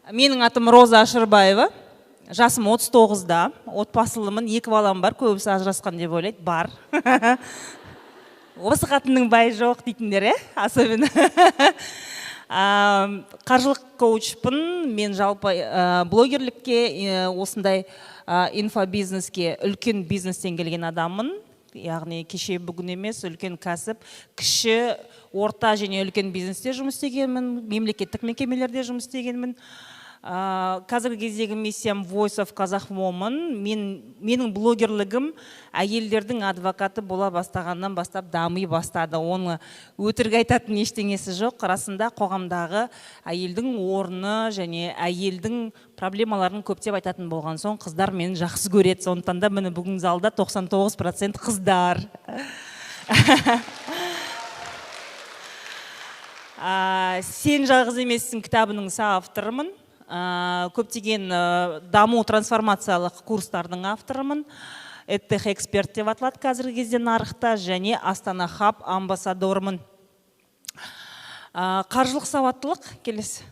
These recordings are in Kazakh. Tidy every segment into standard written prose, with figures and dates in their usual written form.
Менің атым Роза Ашырбаева, жасым 39-да, отбасылымын, 2 балам бар, көбісі ажырасқан деп ойлайды, бар. Осы қатынның байы жоқ дейтіндер, особенно. Қаржылық коучпын, мен жалпы блогерлікке, осындай инфобизнеске үлкен бизнестен келген адаммын. Яғни кеше бүгін емес, үлкен кәсіп, кіші, орта және үлкен бизнесте жұмыс істегенмін, мемлекеттік мекемелерде жұмыс істегенмін. Қазіргі кездегі миссиям Voice of Kazakh Woman. Менің блогерлігім әйелдердің адвокаты бола бастағаннан бастап дами бастады. Оны өтірік айтатын ештеңесі жоқ. Расында қоғамдағы әйелдің орны және әйелдің проблемаларын көптеп айтатын болған соң қыздар мені жақсы көреді. Сондықтан да міне бүгін залда 99% қыздар. Сен жалғыз емессің кітабының соавторымын. Көптеген даму трансформациялық курстардың авторымын. EdTech эксперт деп аталады қазіргі кезде нарықта, және Астана Хаб амбассадорымын. Қаржылық сауаттылық келесі.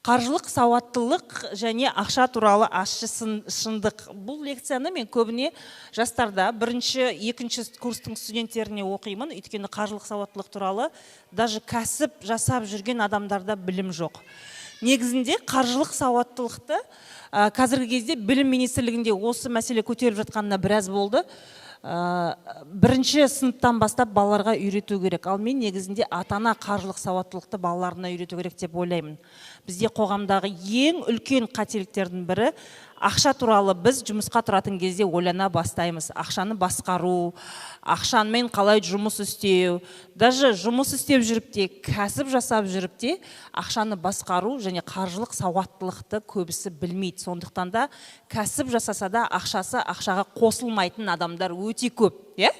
Қаржылық сауаттылық және ақша туралы ащы шындық. Бұл лекцияны мен көбіне жастарда бірінші, екінші курстың студенттеріне оқимын. Өйткені қаржылық сауаттылық туралы даже кәсіп жасап жүрген адамдарда білім жоқ. Негізінде қаржылық сауаттылықты қазіргі кезде білім министрлігінде осы мәселе көтеріліп жатқанына біраз болды. Бірінші сыныптан бастап балаларға үйрету керек. Ал мен негізінде ата-ана қаржылық сауаттылықты балаларына үйрету керек деп ойлаймын. Бізде қоғамдағы ең үлкен қателіктердің бірі ақша туралы біз жұмысқа тұратын кезде ойлана бастаймыз. Ақшаны басқару, ақшамен қалай жұмыс істеу, даже жұмыс істеп жүріп те, кәсіп жасап жүріп те ақшаны басқару және қаржылық сауаттылықты көбісі білмейді. Сондықтан да кәсіп жасаса да ақшасы ақшаға қосылмайтын адамдар өте көп, иә?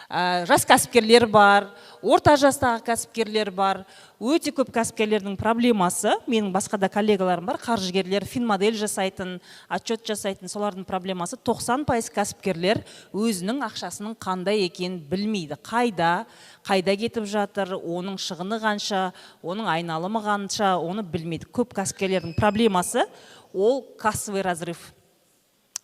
Жас кәсіпкерлер бар, орта жастағы кәсіпкерлер бар. Өте көп кәсіпкерлердің проблемасы, менің басқа да коллегаларым бар, қаржыгерлер, финмодель жасайтын, отчет жасайтын, солардың проблемасы 90% кәсіпкерлер өзінің ақшасының қандай екенін білмейді. Қайда, қайда кетіп жатыр, оның шығыны қанша, оның айналымы қанша, оны білмейді. Көп кәсіпкерлердің проблемасы ол кассовый разрыв.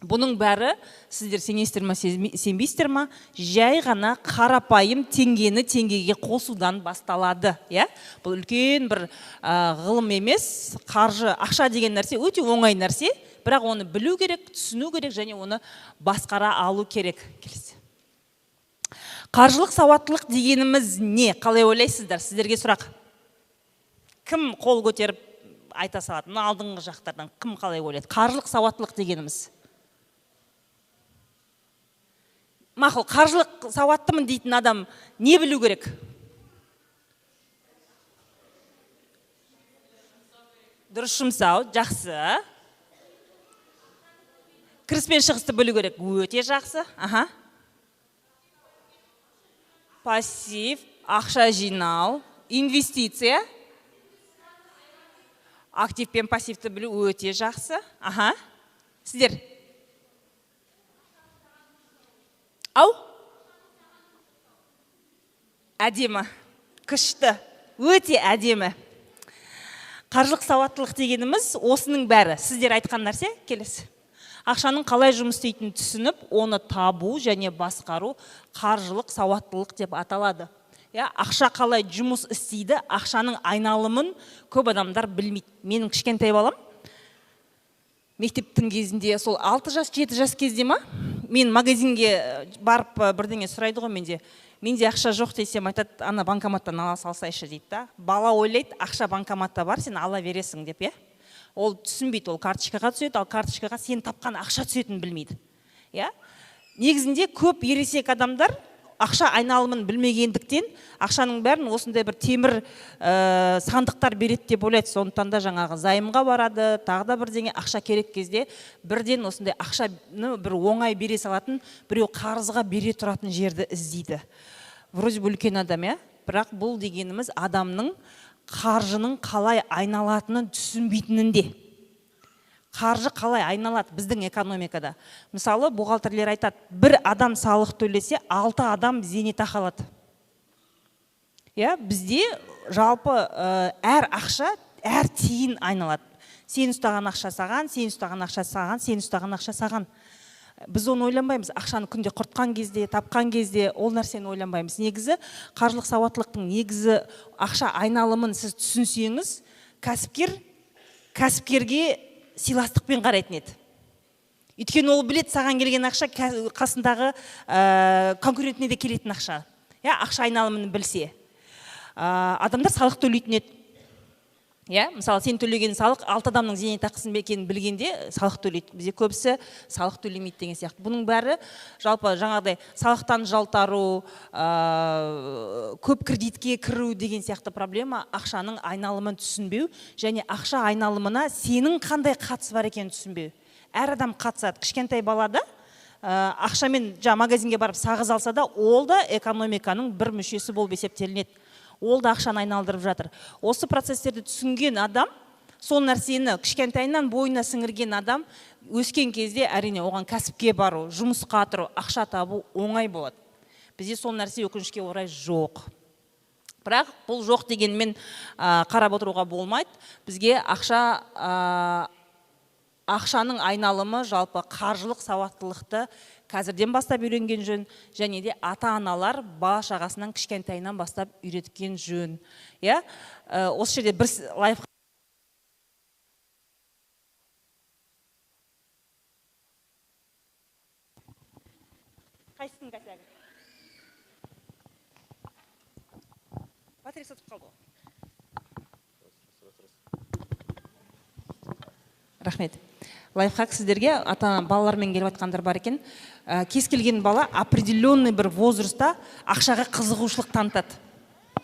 Бұның бәрі, сіздер сенесіздер ма, сенбейсіздер ма, жай ғана қарапайым теңгені теңгеге қосудан басталады, иә? Бұл үлкен бір ғылым емес, қаржы, ақша деген нәрсе өте оңай нәрсе, бірақ оны білу керек, түсіну керек және оны басқара алу керек. Келесі. Қаржылық сауаттылық дегеніміз не? Қалай ойлайсыздар? Сіздерге сұрақ. Кім қол көтеріп айта салады? Мына алдыңғы жақтардан кім қалай ойлайды? Қаржылық сауаттылық дегеніміз. Мақұл, қаржылық сауаттымын дейтін адам не білу керек? Дұрыс жұмсау, жақсы. Кіріс пен шығысты білу керек, өте жақсы. Аха. Пассив, ақша жинау, инвестиция. Актив пен пассивті білу өте жақсы. Аха. Сіздер? Ау? Әдемі, күшті, өте әдемі. Қаржылық сауаттылық дегеніміз осының бәрі. Сіздер айтқан нәрсе келесі. Ақшаның қалай жұмыс істейтінін түсініп, оны табу және басқару қаржылық сауаттылық деп аталады. Я, ақша қалай жұмыс істейді, ақшаның айналымын көп адамдар білмейді. Менің кішкентай балам мектептің кезінде, сол 6 жас, 7 жас кезде ма, мен магазинге барып бірдеңе сұрайды ғой менде. Менде ақша жоқ десем айтады, ана банкоматтан ала салсайшы дейді да. Бала ойлайды, ақша банкоматта бар, сен ала бересің деп, иә? Ол түсінбейді, ол карточкаға түседі, ал карточкаға сен тапқан ақша түсетінін білмейді. Иә? Негізінде көп ересек адамдар ақша айналымын білмегендіктен ақшаның бәрін осындай бір темір сандықтар береді деп ойлайды. Сондықтан да жаңағы займға барады, тағы да бірдеңе ақша керек кезде бірден осындай ақшаны бір оңай бере салатын, біреу қарызға бере тұратын жерді іздейді. Вроде бы үлкен адам, иә? Бірақ бұл дегеніміз адамның қаржының қалай айналатынын түсінбейтінінде. Қаржы қалай айналады біздің экономикада? Мысалы, бухгалтерлер айтады, бір адам салық төлесе, 6 адам зейнетақы алады. Иә, бізде жалпы әр ақша Әр тиын айналады. Сен ұстаған ақша саған, сен ұстаған ақша саған, сен ұстаған ақша саған. Біз оны ойланбаймыз. Ақшаны күнде құртқан кезде, тапқан кезде ол нәрсені ойланбаймыз. Негізі қаржылық сауаттылықтың негізі ақша айналымын сіз түсінсеңіз, кәсіпкер кәсіпкерге сыйластықпен қарайтын еді. Өйткені ол біледі, саған келген ақша қасындағы конкурентіне де келетін ақша. Иә, ақша айналымын білсе. Адамдар салық төлейтін еді. Иә, мысалы, сен төлеген салық 6 адамның зейнетақысын екенін білгенде салық төлейді. Бізде көбісі салық төлемейді деген сияқты. Бұның бәрі жалпы жаңағыдай салықтан жалтару, көп кредитке кіру деген сияқты проблема ақшаның айналымын түсінбеу және ақша айналымына сенің қандай қатысы бар екенін түсінбеу. Әр адам қатысады. Кішкентай бала да ақшамен жаңа магазинге барып сағыз алса да, ол да экономиканың бір мүшесі болып есептелінеді. Ол да ақшаны айналдырып жатыр. Осы процестерді түсінген адам, сол нәрсені кішкентайынан бойына сіңірген адам өскен кезде әрине оған кәсіпке бару, жұмысқа тұру, ақша табу оңай болады. Бізде сол нәрсе өкінішке орай жоқ. Бірақ бұл жоқ дегенмен қарап отыруға болмайды. Бізге ақшаның айналымы, жалпы қаржылық сауаттылықты қазірден бастап үйренген жөн, және де ата-аналар бала шағасынан кішкентайынан бастап үйреткен жөн. Иә? Осы жерде бір лайфхак. Қайсысының косягі? Батарея сатып қалды ғой. Рахмет. Лайфхак сіздерге, ата балалармен келіп жатқандар бар екен. Кез келген бала определенный бір возрастта ақшаға қызығушылық танытады.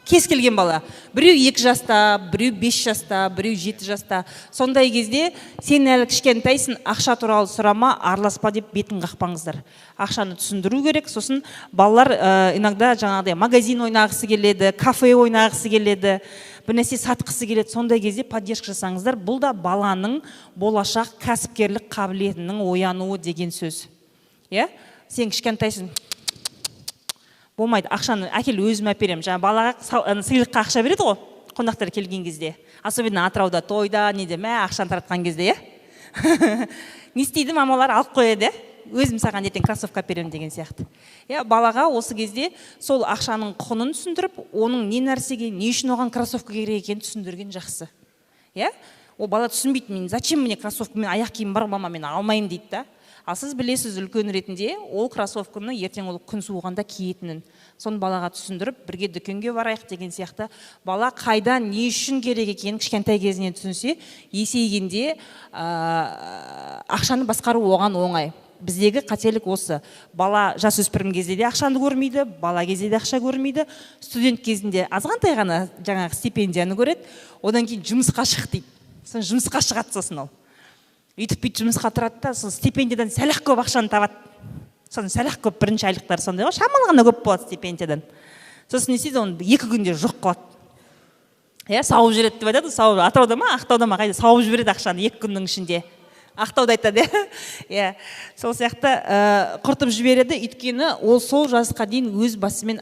Кез келген бала. Біреу 2 жаста, біреу 5 жаста, біреу 7 жаста. Сондай кезде сен әлі кішкентайсың, ақша туралы сұрама, араласпа деп бетін қақпаңыздар. Ақшаны түсіндіру керек. Сосын балалар иногда жаңағыдай магазин ойнағысы келеді, кафе ойнағысы келеді, бір нәрсе сатқысы келеді. Сондай кезде поддержка жасаңыздар. Бұл да баланың болашақ кәсіпкерлік қабілетінің оянуы деген сөз. Иә? Сен кішкентайсың, болмайды, ақшаны әкел өзім әперемін. Жаңа балаға сыйлыққа ақша береді ғой, қонақтар келген кезде. Особенно Атырауда, тойда, неде, мә, ақшаны таратқан кезде, иә? Не істейді, мамалар алып қояды, иә? Өзім саған ертең кроссовка әперемін деген сияқты. Иә, балаға осы кезде сол ақшаның құнын түсіндіріп, оның не нәрсеге, не үшін оған кроссовка керек екенін түсіндірген жақсы. Иә? Ол бала түсінбейді, мен зачем мне кроссовка, мен аяқ киім бар, мама, мен алмаймын дейді да. Ал сіз білесіз үлкен ретінде ол кроссовканы ертең ол күн суығанда киетінін. Соны балаға түсіндіріп, бірге дүкенге барайық деген сияқты. Бала қайда, не үшін керек екенін кішкентай кезінен түсінсе, есейгенде, ақшаны басқару оған оңай. Біздегі қателік осы. Бала жасөспірім кезде де ақшаны көрмейді, бала кезде де ақша көрмейді, студент кезінде азғантай ғана жаңағы стипендияны көреді, одан кейін жұмысқа шық дейді. Сосын жұмысқа шығады сосын ол. Үйтіп бүйтіп жұмысқа тұрады да, сол стипендиядан сәл-ақ көп ақшаны табады. Сосын сәл-ақ көп бірінші айлықтары сондай ғой, шамалы ғана көп болады стипендиядан. Сосын не істейді, оны 2 күнде жоқ қылады. Иә, сауып жібереді деп айтады, сауып, Атырауда ма, Ақтауда ма, қайда сауып жібереді ақшаны 2 күннің ішінде. Ақтауда айтады, иә. Иә, сол сияқты, құртып жібереді, өйткені ол сол жасқа дейін өз басымен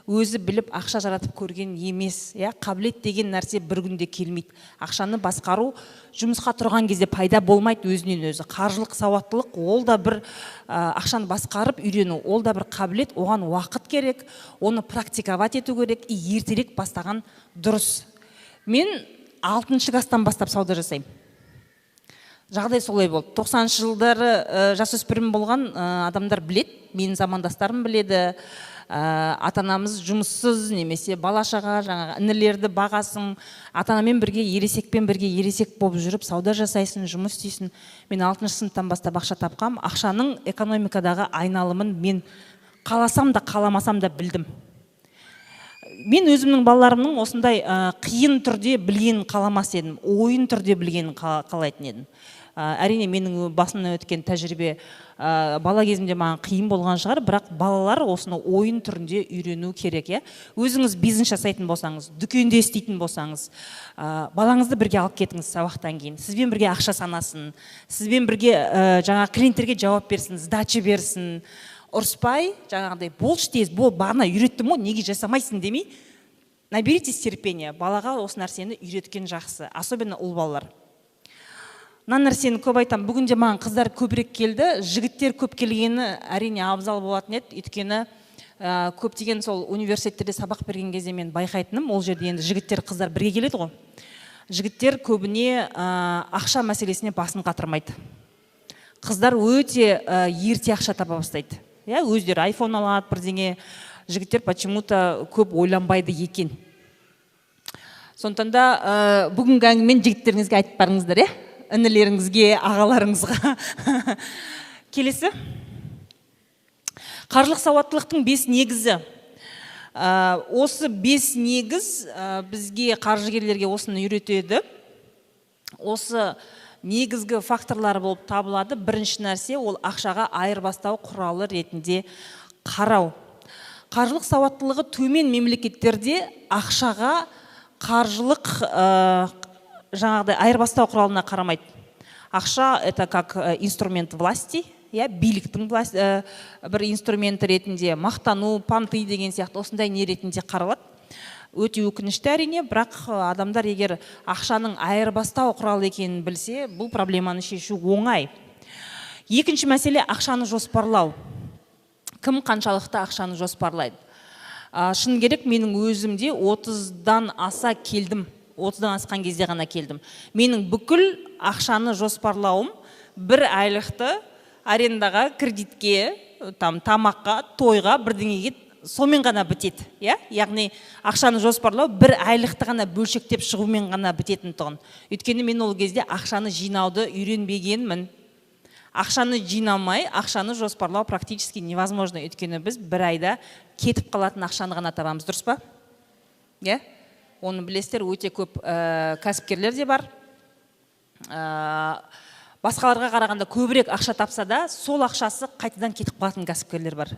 өзі біліп ақша жаратып көрген емес. Иә, қабілет деген нәрсе бір күнде келмейді. Ақшаны басқару жұмысқа тұрған кезде пайда болмайды өзінен өзі. Қаржылық сауаттылық ол да бір, ақшаны басқарып үйрену, ол да бір қабілет, оған уақыт керек, оны практиковать ету керек, и ертерек бастаған дұрыс. Мен 6 класстан бастап сауда жасаймын. Жағдай солай болды. 90-шы жылдары жасөспірім болған адамдар біледі, менің замандастарым біледі. Ата-анамыз жұмыссыз немесе бала-шаға, жаңағы інілерді бағасың, ата-анамен бірге, ересекпен бірге ересек болып жүріп сауда жасайсың, жұмыс істейсің. Мен 6 сыныптан бастап ақша тапқам. Ақшаның экономикадағы айналымын мен қаласам да қаламасам да білдім. Мен өзімнің балаларымның осындай қиын түрде білгенін қаламас едім, ойын түрде білгенін қалайтын едім. Әрине, менің басымнан өткен тәжірибе, бала кезімде маған қиын болған шығар, бірақ балалар осыны ойын түрінде үйрену керек, иә? Өзіңіз бизнес жасайтын болсаңыз, дүкенде істейтін болсаңыз, балаңызды бірге алып кетіңіз сабақтан кейін. Сізбен бірге ақша санасын, сізбен бірге, жаңа клиенттерге жауап берсін, сдача берсін. Ұрыспай, жаңағыдай болшы тез, бол, бағана үйреттім ғой, неге жасамайсың демей, Наберитесь терпения. Балаға осы нәрсені үйреткен жақсы, особенно ұл балалар. Мына нәрсені көп айтамын. Бүгін де маған қыздар көбірек келді. Жігіттер көп келгені, әрине, абзал болатын еді, өйткені көптеген сол университеттерде сабақ берген кезде мен байқайтыным, ол жерде енді жігіттер, қыздар бірге келеді ғой. Жігіттер көбіне ақша мәселесіне басын қатырмайды. Қыздар өте ерте ақша таба бастайды, иә, өздері айфон алады, бірдеңе. Жігіттер почему-то көп ойланбайды екен. Сондықтан да бүгінгі әңгімені жігіттеріңізге айтып барыңыздар, иә, інілеріңізге, ағаларыңызға. Келесі: қаржылық сауаттылықтың бес негізі. Осы бес негіз бізге, қаржыгерлерге, осыны үйретеді. Осы негізгі факторлары болып табылады. Бірінші нәрсе — ол ақшаға айырбастау құралы ретінде қарау. Қаржылық сауаттылығы төмен мемлекеттерде ақшаға қаржылық жаңағыдай айырбастау құралына қарамайды. Ақша — это как инструмент власти, иә, биліктің власть, бір инструменті ретінде, мақтану, понты деген сияқты осындай не ретінде қаралады. Өте өкінішті, әрине, бірақ адамдар егер ақшаның айырбастау құралы екенін білсе, бұл проблеманы шешу оңай. Екінші мәселе — ақшаны жоспарлау. Кім қаншалықты ақшаны жоспарлайды? Шыны керек, менің өзім де 30-дан аса келдім, 30-дан асқан кезде ғана келдім. Менің бүкіл ақшаны жоспарлауым бір айлықты арендаға, кредитке, там, тамаққа, тойға, бірдеңеге, сонымен ғана бітеді, иә. Яғни ақшаны жоспарлау бір айлықты ғана бөлшектеп шығумен ғана бітетін тұғын, өйткені мен ол кезде ақшаны жинауды үйренбегенмін. Ақшаны жинамай, ақшаны жоспарлау практически невозможно, өйткені біз бір айда кетіп қалатын ақшаны ғана табамыз, дұрыс па? Иә, оны білесіздер, өте көп кәсіпкерлер де бар, басқаларға қарағанда көбірек ақша тапса да, сол ақшасы қайтадан кетіп қалатын кәсіпкерлер бар,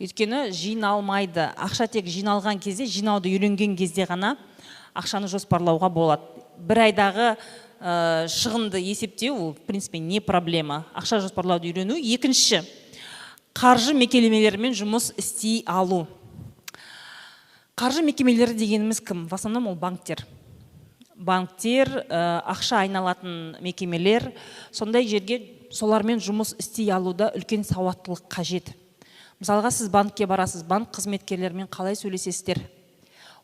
өйткені жиналмайды ақша. Тек жиналған кезде, жинауды үйренген кезде ғана ақшаны жоспарлауға болады. Бір айдағы шығынды есептеу ол, в принципе, не проблема, ақша жоспарлауды үйрену. Екінші — қаржы мекемелерімен жұмыс істей алу. Қаржы мекемелері дегеніміз кім? В основном ол банктер. Банктер, ақша айналатын мекемелер. Сондай жерге, солармен жұмыс істей алуда үлкен сауаттылық қажет. Мысалға, сіз банкке барасыз, банк қызметкерлерімен қалай сөйлесесіздер?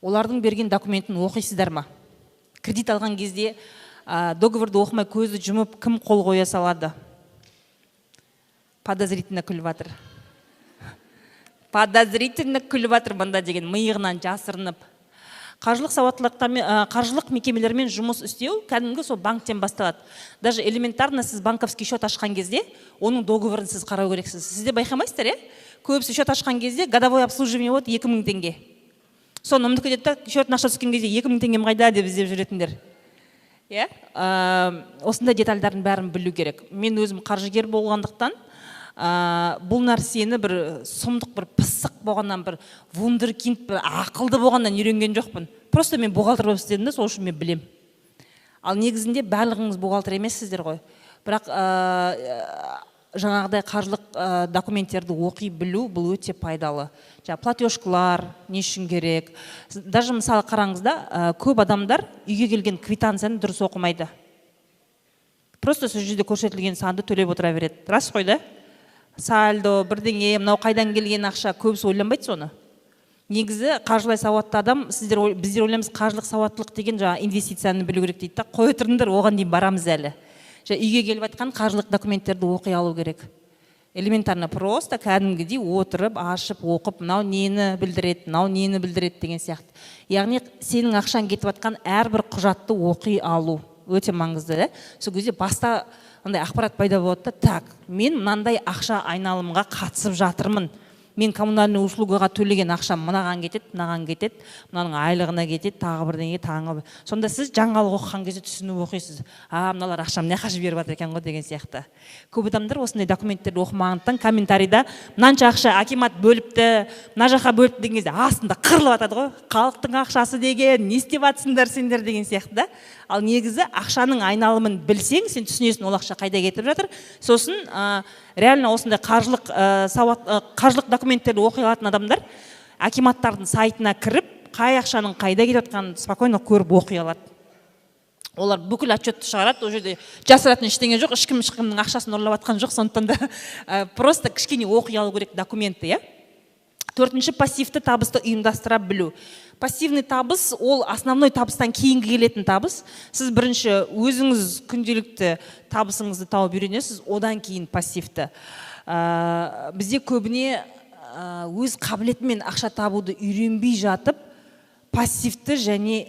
Олардың берген документін оқисыздар ма? Кредит алған кезде договорды оқымай, көзді жұмып, кім қол қоя салады? Подозрительно күліп жатыр, подозрительно күліп жатыр мында деген, миығынан жасырынып. Қаржылық сауаттылықтармен, қаржылық мекемелермен жұмыс істеу кәдімгі сол банктен басталады. Даже элементарно сіз банковский счет ашқан кезде оның договорын сіз қарау керексіз. Сіз де байқамайсыздар, иә, көбісі счет ашқан кезде годовой обслуживание болады 2000 теңге, соны ұмытып кетеді да, счетына ақша түскен кезде «2000 теңгем қайда?» деп іздеп жүретіндер, иә. Осындай детальдардың бәрін білу керек. Мен өзім қаржыгер болғандықтан, бұл нәрсені бір сұмдық, бір пысық болғаннан, бір вундеркинд, бір ақылды болғаннан үйренген жоқпын. Просто мен бухгалтер болып істедім да, сол үшін мен білем. Ал негізінде барлығыңыз бухгалтер емессіздер ғой, бірақ жаңағыдай қаржылық документтерді оқи білу — бұл өте пайдалы. Жаңағы платежкалар не үшін керек? Даже, мысалы, қараңыз да, көп адамдар үйге келген квитанцияны дұрыс оқымайды, просто сол жерде көрсетілген санды төлеп отыра береді. Рас қой да? Сальдо, бірдеңе, мынау қайдан келген ақша, көбісі ойланбайды соны. Негізі қаржылай сауатты адам, сіздер, біздер ойлаймыз, қаржылық сауаттылық деген жаңағы инвестицияны білу керек дейді да. Қоя тұрыңдар, оған дейін барамыз әлі. Жаңа үйге келіп жатқан қаржылық документтерді оқи алу керек. Элементарно, просто кәдімгідей отырып, ашып оқып, мынау нені білдіреді, мынау нені білдіреді деген сияқты. Яғни сенің ақшаң кетіп жатқан әрбір құжатты оқи алу өте маңызды да. Сол кезде баста андай ақпарат пайда болады да: так, мен мынандай ақша айналымға қатысып жатырмын, мен коммунальный услугаға төлеген ақшам мынаған кетеді, мынаған кетеді, мынаның айлығына кетеді, тағы бірдеңе, тағы. Сонда сіз жаңалық оқыған кезде түсініп оқисыз: а, мыналар ақшамды мына жаққа жіберіп жатыр екен ғой деген сияқты. Көп адамдар осындай документтерді оқымағандықтан, комментарийда мынанша ақша акимат бөліпті, мына жаққа бөліпті деген кезде астында қырылып жатады ғой: халықтың ақшасы деген, не істеп жатсыңдар сендер деген сияқты да. Ал негізі ақшаның айналымын білсең, сен түсінесің, ол ақша қайда кетіп жатыр. Сосын реально осындай қаржылық сауат, қаржылық документтерді оқи алатын адамдар акиматтардың сайтына кіріп Қай ақшаның қайда кетіп жатқанын спокойно көріп, оқи алады. Олар бүкіл отчетты шығарады, ол жерде жасыратын ештеңе жоқ, ешкім ешкімнің ақшасын ұрлап жатқан жоқ. Сондықтан да просто кішкене оқи алу керек документті, иә. Төртінші, пассивті табысты ұйымдастыра білу. Пассивный табыс — ол основной табыстан кейінгі келетін табыс. Сіз бірінші өзіңіз күнделікті табысыңызды тауып үйренесіз, одан кейін пассивті. Бізде көбіне өз қабілетімен ақша табуды үйренбей жатып, пассивті және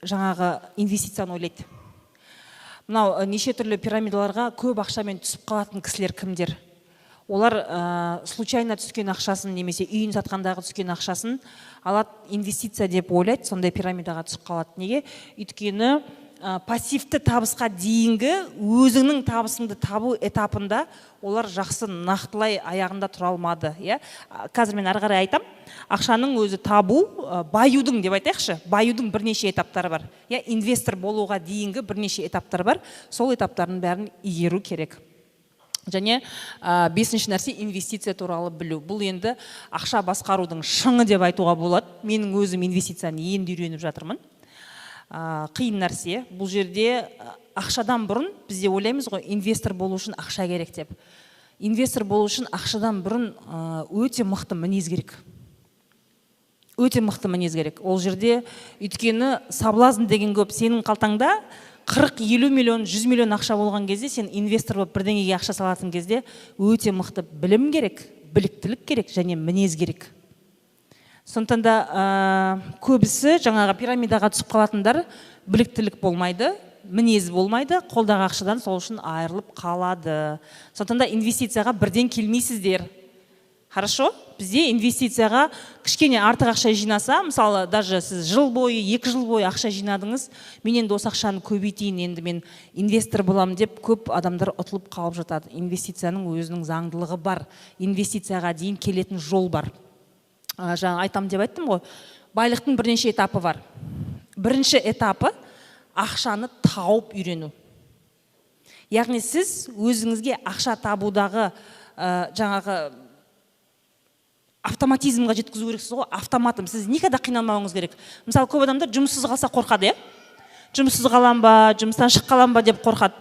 жаңағы инвестицияны ойлайды. Мынау неше түрлі пирамидаларға көп ақшамен түсіп қалатын кісілер кімдер? Олар случайно түскен ақшасын немесе үйін сатқандағы түскен ақшасын алады, инвестиция деп ойлайды, сондай пирамидаға түсіп қалады. Неге? Өйткені пассивті табысқа дейінгі өзіңнің табысыңды табу этапында олар жақсы нақтылай аяғында тұра алмады, иә. Қазір мен ары қарай айтам. Ақшаның өзі табу, баюдың деп айтайықшы, баюдың бірнеше этаптары бар, иә. Инвестор болуға дейінгі бірнеше этаптар бар, сол этаптардың бәрін игеру керек. Және бесінші нәрсе — инвестиция туралы білу. Бұл енді ақша басқарудың шыңы деп айтуға болады. Менің өзім инвестицияны енді үйреніп жатырмын. Қиын нәрсе бұл жерде. Ақшадан бұрын, бізде ойлаймыз ғой, инвестор болу үшін ақша керек деп. Инвестор болу үшін ақшадан бұрын өте мықты мінез керек, өте мықты мінез керек ол жерде. Өйткені соблазн деген көп. Сенің қалтаңда 40, 50 миллион, 100 миллион ақша болған кезде, сен инвестор болып бірдеңеге ақша салатын кезде өте мықты білім керек, біліктілік керек және мінез керек. Сондықтан да көбісі жаңағы пирамидаға түсіп қалатындар біліктілік болмайды, мінез болмайды, қолдағы ақшадан сол үшін айырылып қалады. Сондықтан да инвестицияға бірден келмейсіздер, хорошо? Бізде инвестицияға кішкене артық ақша жинаса, мысалы, даже сіз жыл бойы, 2 жыл бойы ақша жинадыңыз, мен енді осы ақшаны көбейтейін, енді мен инвестор боламын деп, көп адамдар ұтылып қалып жатады. Инвестицияның өзінің заңдылығы бар, инвестицияға дейін келетін жол бар. Жаңа айтам деп айттым ғой, байлықтың бірнеше этапы бар. Бірінші этапы — ақшаны тауып үйрену. Яғни сіз өзіңізге ақша табудағы жаңағы автоматизмға жеткізу керексіз ғой, автоматом. Сіз никогда қиналмауыңыз керек. Мысалы, көп адамдар жұмыссыз қалса қорқады, иә, жұмыссыз қалам ба, жұмыстан шығып қалам ба деп қорқады.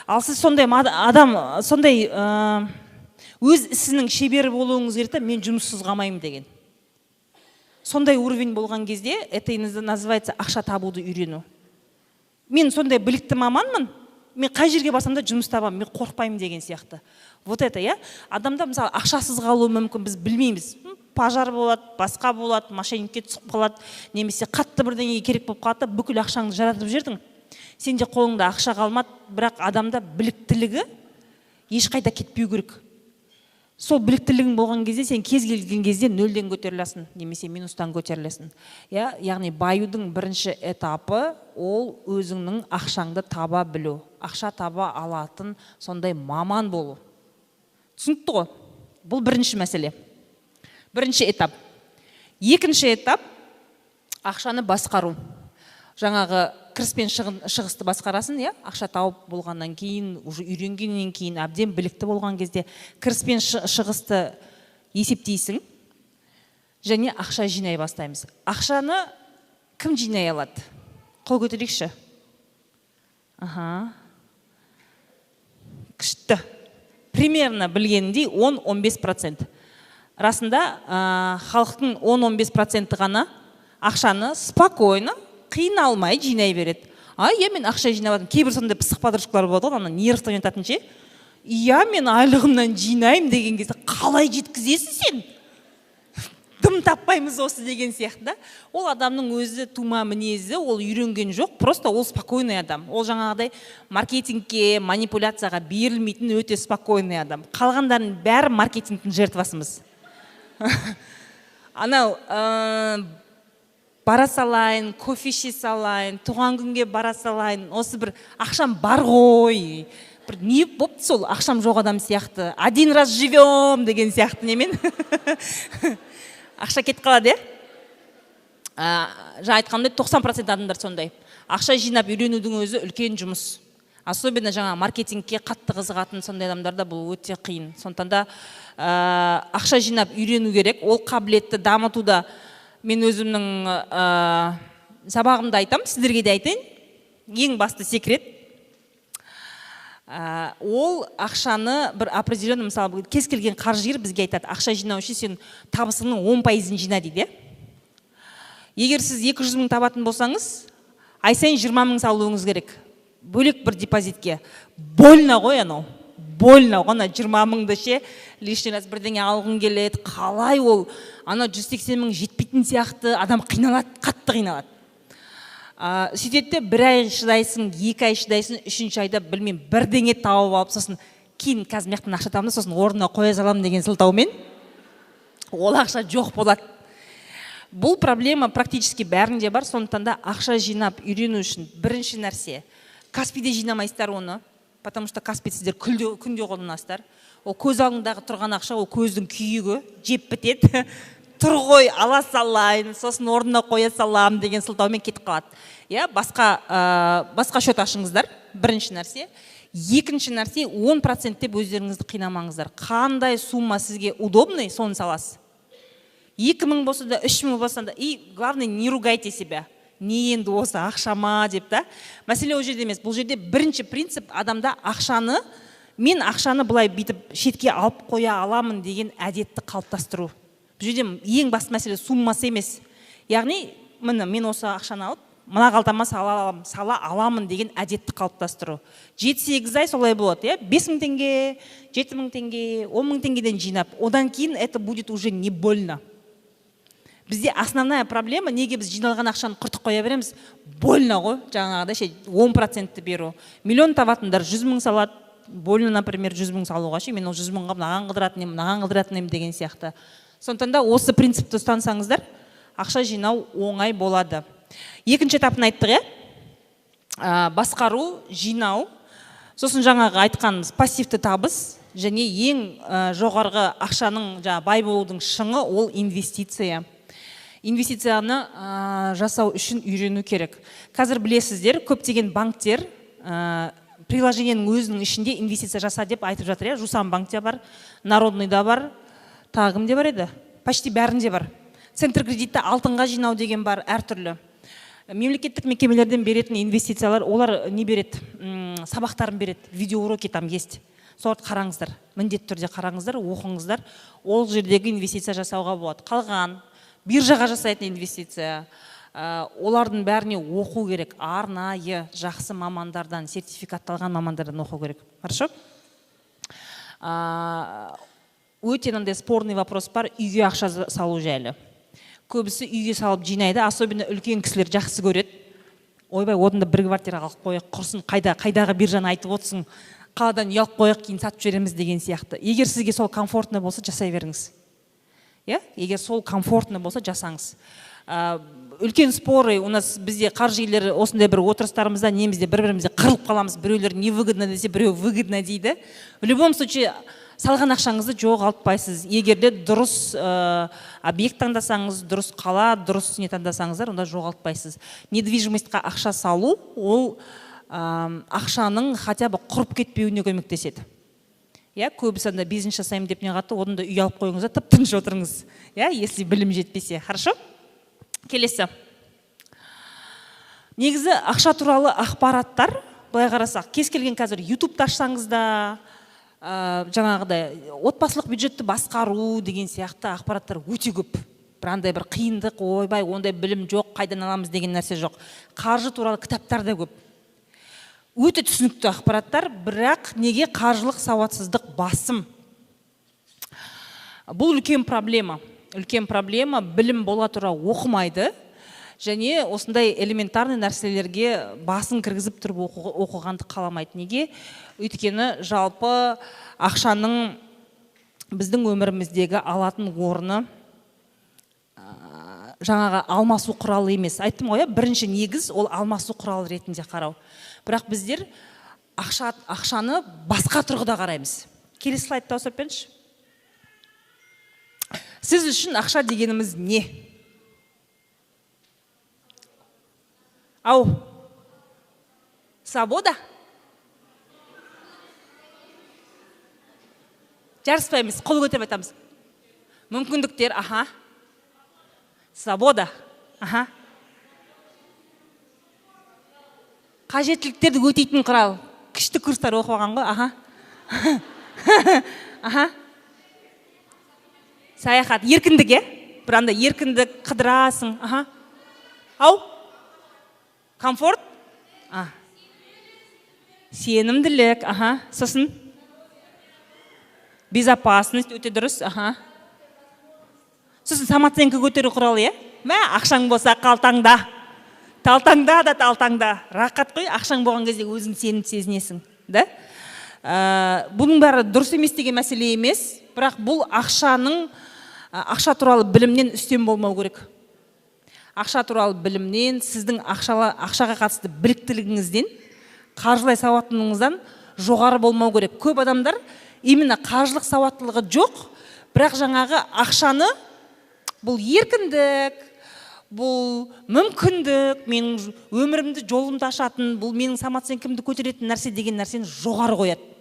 Ал сіз сондай адам, сондай өз ісінің шебері болуыңыз керек та, мен жұмыссыз қалмаймын деген сондай уровень болған кезде, это и называется ақша табуды үйрену. Мен сондай білікті маманмын, мен қай жерге барсам да жұмыс табамын, мен қорықпаймын деген сияқты. Вот это, иә. Адамда, мысалы, ақшасыз қалуы мүмкін, біз білмейміз. Пожар болады, басқа болады, мошенникке түсіп қалады немесе қатты бірдеңеге керек болып қалады да, бүкіл ақшаңды жаратып жібердің, сенде қолыңда ақша қалмады. Бірақ адамда біліктілігі ешқайда кетпеу керек. Сол біліктілігің болған кезде сен кез келген кезде нөлден көтерілесің немесе минустан көтерілесің, иә. Яғни баюдың бірінші этапы — ол өзіңнің ақшаңды таба білу, ақша таба алатын сондай маман болу. Түсінікті ғой? Бұл бірінші мәселе, бірінші этап. Екінші этап — ақшаны басқару. Жаңағы кіріс пен шығысты басқарасың, иә. Ақша тауып болғаннан кейін, уже үйренгеннен кейін, әбден білікті болған кезде кіріс пен шығысты есептейсің және ақша жинай бастаймыз. Ақшаны кім жинай алады? Қол көтерейікші. Аха, күшті. Примерно білгенімдей, 10-15%. Расында халықтың 10-15%-і ғана ақшаны спокойно, қиналмай жинай береді. А, иә, мен ақша жинап жатырмын. Кейбір сондай пысық подружкалар болады ғой, ана нервті ойнататын ше. Иә, мен айлығымнан жинаймын деген кезде, қалай жеткізесің сен, дым таппаймыз осы деген сияқты да. Ол адамның өзі тума мінезі, ол үйренген жоқ, просто ол спокойный адам. Ол жаңағыдай маркетингке, манипуляцияға берілмейтін өте спокойный адам. Қалғандарының бәрі маркетингтің жертвасымыз. Анау бара салайын, кофе іше салайын, туған күнге бара салайын, осы бір ақшам бар ғой, бір не болыпты, сол ақшам жоқ адам сияқты, один раз живем деген сияқты немен ақша кетіп қалады, иә. Жаңа айтқанымдай, 90% адамдар сондай. Ақша жинап үйренудің өзі үлкен жұмыс, особенно жаңа маркетингке қатты қызығатын сондай адамдарда бұл өте қиын. Сондықтан да ақша жинап үйрену керек. Ол қабілетті дамытуда Мен өзімнің сабағымда айтамын, сіздерге де айтайын. Ең басты секрет ол ақшаны бір определенный, мысалы, кез келген қаржыгер бізге айтады: ақша жинау үшін сен табысыңның 10%-ын жина дейді. Егер сіз 200 мың табатын болсаңыз, ай сайын 20 мың салуыңыз керек бөлек бір депозитке. Больно ғой анау, больно ғой ана 20 мыңды ше, лишний раз бірдеңе алғың келеді. Қалай ол анау 180 мың жетпейтін сияқты, адам қиналады, қатты қиналады. Сөйтеді де, бір ай шыдайсың, 2 ай шыдайсың, үшінші айда, білмеймін, бірдеңе тауып алып, сосын кейін қазір мына жақтан ақша табамын да, сосын орнына қоя саламын деген сылтаумен ол ақша жоқ болады. Бұл проблема практически бәрінде бар. Сондықтан да ақша жинап үйрену үшін бірінші нәрсе: Каспиде жинамайсыздар оны, потому что Каспи сіздер күнде қолданасыздар. Ол көз алдыңдағы тұрған ақша, ол көздің күйігі, жеп бітеді. Тұр ғой, ала салайын, сосын орнына қоя саламын деген сылтаумен кетіп қалады. Иә, басқа счет ашыңыздар, бірінші нәрсе. Екінші нәрсе, 10% деп өздеріңізді қинамаңыздар. Қандай сумма сізге удобный, соны саласыз: 2000 болса да, 3000 болса да. И главное, не ругайте себя: не енді осы ақшама деп та. Мәселе ол жерде емес. Бұл жерде бірінші принцип: адамда ақшаны, мен ақшаны былай бүйтіп шетке алып қоя аламын деген әдетті қалыптастыру. Бұл жерде ең басты мәселе суммасы емес. Яғни, міне, мен осы ақшаны алып, мына қалтама сала аламын, сала аламын деген әдетті қалыптастыру. 7-8 ай солай болады, иә, 5000 теңге, 7000 теңге, 10 000 теңгеден жинап, одан кейін это будет уже не больно. Бізде основная проблема: неге біз жиналған ақшаны құртып қоя береміз? Больно ғой жаңағыдай ше, 10%-ті беру. Миллион табатындар 100 000 салады. Больно, например, 100 000 салуға ше, мен ол 100 000-ға мынаған қыдыратын едім, мынаған қыдыратын едім деген сияқты. Сондықтан да осы принципті ұстансаңыздар, ақша жинау оңай болады. Екінші этапын айттық, иә. Басқару, жинау, сосын жаңағы айтқанымыз пассивті табыс және ең жоғарғы ақшаның, жаңа бай болудың шыңы ол инвестиция. Инвестицияны жасау үшін үйрену керек. Қазір білесіздер, көптеген банктер приложениенің өзінің ішінде инвестиция жаса деп айтып жатыр, иә. Жусан банкте бар, Народныйда бар, тағы кімде бар еді, почти бәрінде бар. Центр кредитте алтынға жинау деген бар. Әртүрлі мемлекеттік мекемелерден беретін инвестициялар, олар не береді? Сабақтарын береді, видеоуроки там есть. Соларды қараңыздар, міндетті түрде қараңыздар, оқыңыздар. Ол жердегі инвестиция жасауға болады. Қалған биржаға жасайтын инвестиция, олардың бәріне оқу керек, арнайы жақсы мамандардан, сертификатталған мамандардан оқу керек. Хорошо. Өте мынандай спорный вопрос бар үйге ақша салу жайлы. Көбісі үйге салып жинайды, особенно үлкен кісілер жақсы көреді: ойбай, одан да бір квартира алып қояйық, құрсын, қайда, қайдағы биржаны айтып отырсың, қаладан үй алып қояйық, кейін сатып жібереміз деген сияқты. Егер сізге сол комфортно болса, жасай беріңіз, иә. Егер сол комфортно болса, жасаңыз. Үлкен споры у нас, бізде қаржыгерлер осындай бір отырыстарымызда, немізде бір бірімізде қырылып қаламыз. Біреулер невыгодно десе, біреу выгодно дейді. В любом случае салған ақшаңызды жоғалтпайсыз, егер де дұрыс объект таңдасаңыз, дұрыс қала, дұрыс не таңдасаңыздар, онда жоғалтпайсыз. Недвижимостьқа ақша салу ол ақшаның хотя бы құрып кетпеуіне көмектеседі, иә. Көбісі анда бизнес жасаймын деп не қылады, одан да үй алып қойыңыз да, тып тыныш отырыңыз, иә, если білім жетпесе. Хорошо, келесі. Негізі ақша туралы ақпараттар, былай қарасақ, кез келген қазір Ютубты ашсаңыз да, жаңағыдай отбасылық бюджетті басқару деген сияқты ақпараттар өте көп. Бір андай бір қиындық, ойбай, ондай білім жоқ, қайдан аламыз деген нәрсе жоқ. Қаржы туралы кітаптар да көп, өте түсінікті ақпараттар. Бірақ неге қаржылық сауатсыздық басым? Бұл үлкен проблема, үлкен проблема. Білім бола тұра оқымайды және осындай элементарный нәрселерге басын кіргізіп тұрып оқығанды қаламайды. Неге? Өйткені жалпы ақшаның біздің өміріміздегі алатын орны жаңағы алмасу құралы емес, айттым ғой, иә. Бірінші негіз ол алмасу құралы ретінде қарау. Бірақ біздер ақшаны басқа тұрғыда қараймыз. Келесі слайдты ауыстырып беріңізші. Сіз үшін ақша дегеніміз не? Ау, свобода. Жарыспаймыз, қол көтеріп айтамыз. Мүмкіндіктер, аха. Свобода. Аха. Қажеттіліктерді өтейтін құрал. Күшті курстар оқып алған ғой. Аха. Аха. Саяхат, еркіндік, е? Бір андай еркіндік, қыдырасың. Аха. Ау? Комфорт? А. Сенімділік, аха. Сосын? Безопасность, өте дұрыс, аха. Сосын самооценка көтеру құралы, е? Мә, ақшаң болса қалтаңда. Талтаңда да талтаңда. Рақат қой, ақшаң болған кезде өзің сенімді сезінесің, да? Бұның бәрі дұрыс емес деген мәселе емес, бірақ бұл ақша туралы білімнен үстем болмау керек. Ақша туралы білімнен, сіздің ақшаға қатысты біліктілігіңізден, қаржылай сауаттылығыңыздан жоғары болмау керек. Көп адамдар именно қаржылық сауаттылығы жоқ, бірақ жаңағы ақшаны бұл еркіндік, бұл мүмкіндік, менің өмірімді, жолымды ашатын, бұл менің самооценкамды көтеретін нәрсе деген нәрсені жоғары қояды.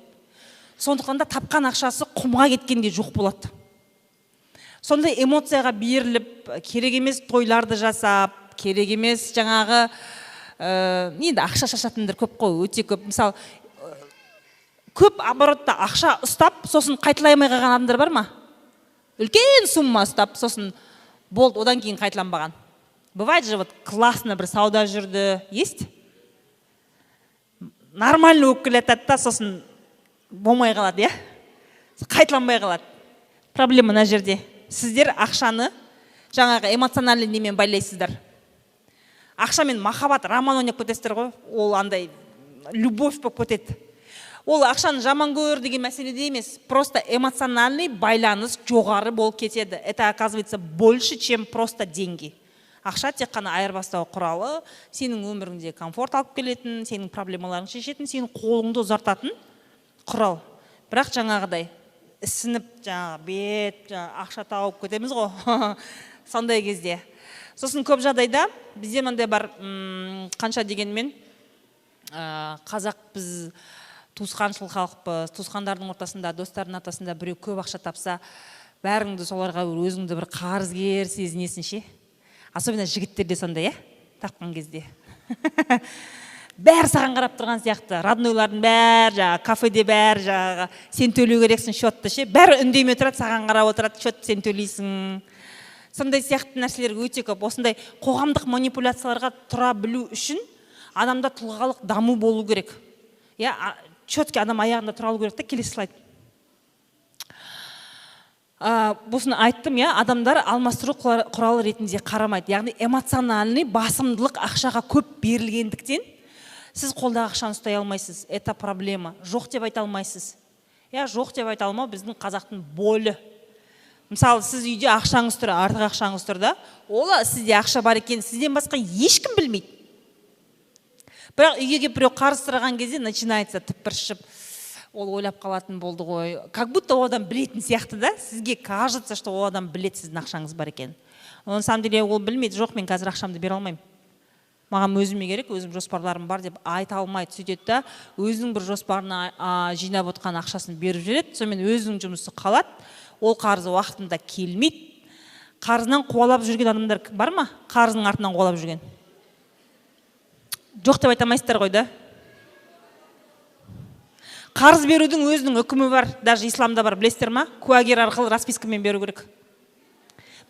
Сондықтан да тапқан ақшасы құмға кеткенде жоқ болады. Сондай эмоцияға беріліп, керек емес тойларды жасап, керек емес жаңағы, енді ақша шашатындар көп қой, өте көп. Мысалы, көп оборотта ақша ұстап, сосын қайталай алмай қалған адамдар бар ма? Үлкен сумма ұстап, сосын болды, одан кейін қайталанбаған. Бывает же, вот классно бір сауда жүрді, есть? Нормально болып келе жатады да, сосын болмай қалады, иә? Қайталанбай қалады. Проблема мына жерде. Сіздер ақшаны жаңағы эмоциональный немен байлайсыздар. Ақшамен махаббат роман ойнап кетесіздер ғой, ол андай любовь болып кетеді. Ол ақшаны жаман көр деген мәселеде емес, просто эмоциональный байланыс жоғары болып кетеді. Это оказывается больше, чем просто деньги. Ақша тек қана айырбастау құралы, сенің өміріңде комфорт алып келетін, сенің проблемаларыңды шешетін, сенің қолыңды ұзартатын құрал. Бірақ жаңағыдай ісініп, жаңағы бет, жаңағы ақша тауып кетеміз ғой сондай кезде. Сосын көп жағдайда бізде мынандай бар, қанша дегенмен, қазақ біз туысқаншыл халықпыз. Туысқандардың ортасында, достардың ортасында біреу көп ақша тапса, бәріңді соларға өзіңді бір қарызгер сезінесің ше. Особенно жігіттерде сондай, иә, тапқан кезде бәрі саған қарап тұрған сияқты. Роднойлардың бәрі жаңағы кафеде, бәрі жаңағы сен төлеу керексің счетты ше, бәрі үндемей тұрады, саған қарап отырады, счетты сен төлейсің. Сондай сияқты нәрселер өте көп. Осындай қоғамдық манипуляцияларға тұра білу үшін адамда тұлғалық даму болу керек, иә, четкий адам аяғында тұра алу керек та. Келесі слайд. Бұсын айттым, иә, адамдар алмастыру құралы ретінде қарамайды, яғни эмоциональный басымдылық ақшаға көп берілгендіктен сіз қолдағы ақшаны ұстай алмайсыз. Это проблема. Жоқ деп айта алмайсыз, иә. Жоқ деп айта алмау біздің қазақтың болі. Мысалы, сіз үйде ақшаңыз тұр, артық ақшаңыз тұр да, ол сізде ақша бар екенін сізден басқа ешкім білмейді. Бірақ үйге келіп біреу қарыз сұраған кезде начинается тыпыршып, ол ойлап қалатын болды ғой, как будто ол адам білетін сияқты да. Сізге кажется, что ол адам біледі сіздің ақшаңыз бар екенін, но на самом деле ол білмейді. Жоқ, мен қазір ақшамды бере алмаймын, маған өзіме керек, өзім жоспарларым бар деп айта алмайды. Сөйтеді да, өзінің бір жоспарына жинап отқан ақшасын беріп жібереді. Сонымен өзінің жұмысы қалады, ол қарызы уақытында келмейді. Қарызынан қуалап жүрген адамдар бар ма? Қарызының артынан қуалап жүрген жоқ деп айта алмайсыздар ғой да. Қарыз берудің өзінің үкімі бар, даже исламда бар, білесіздер ма? Куәгер арқылы распискамен беру керек.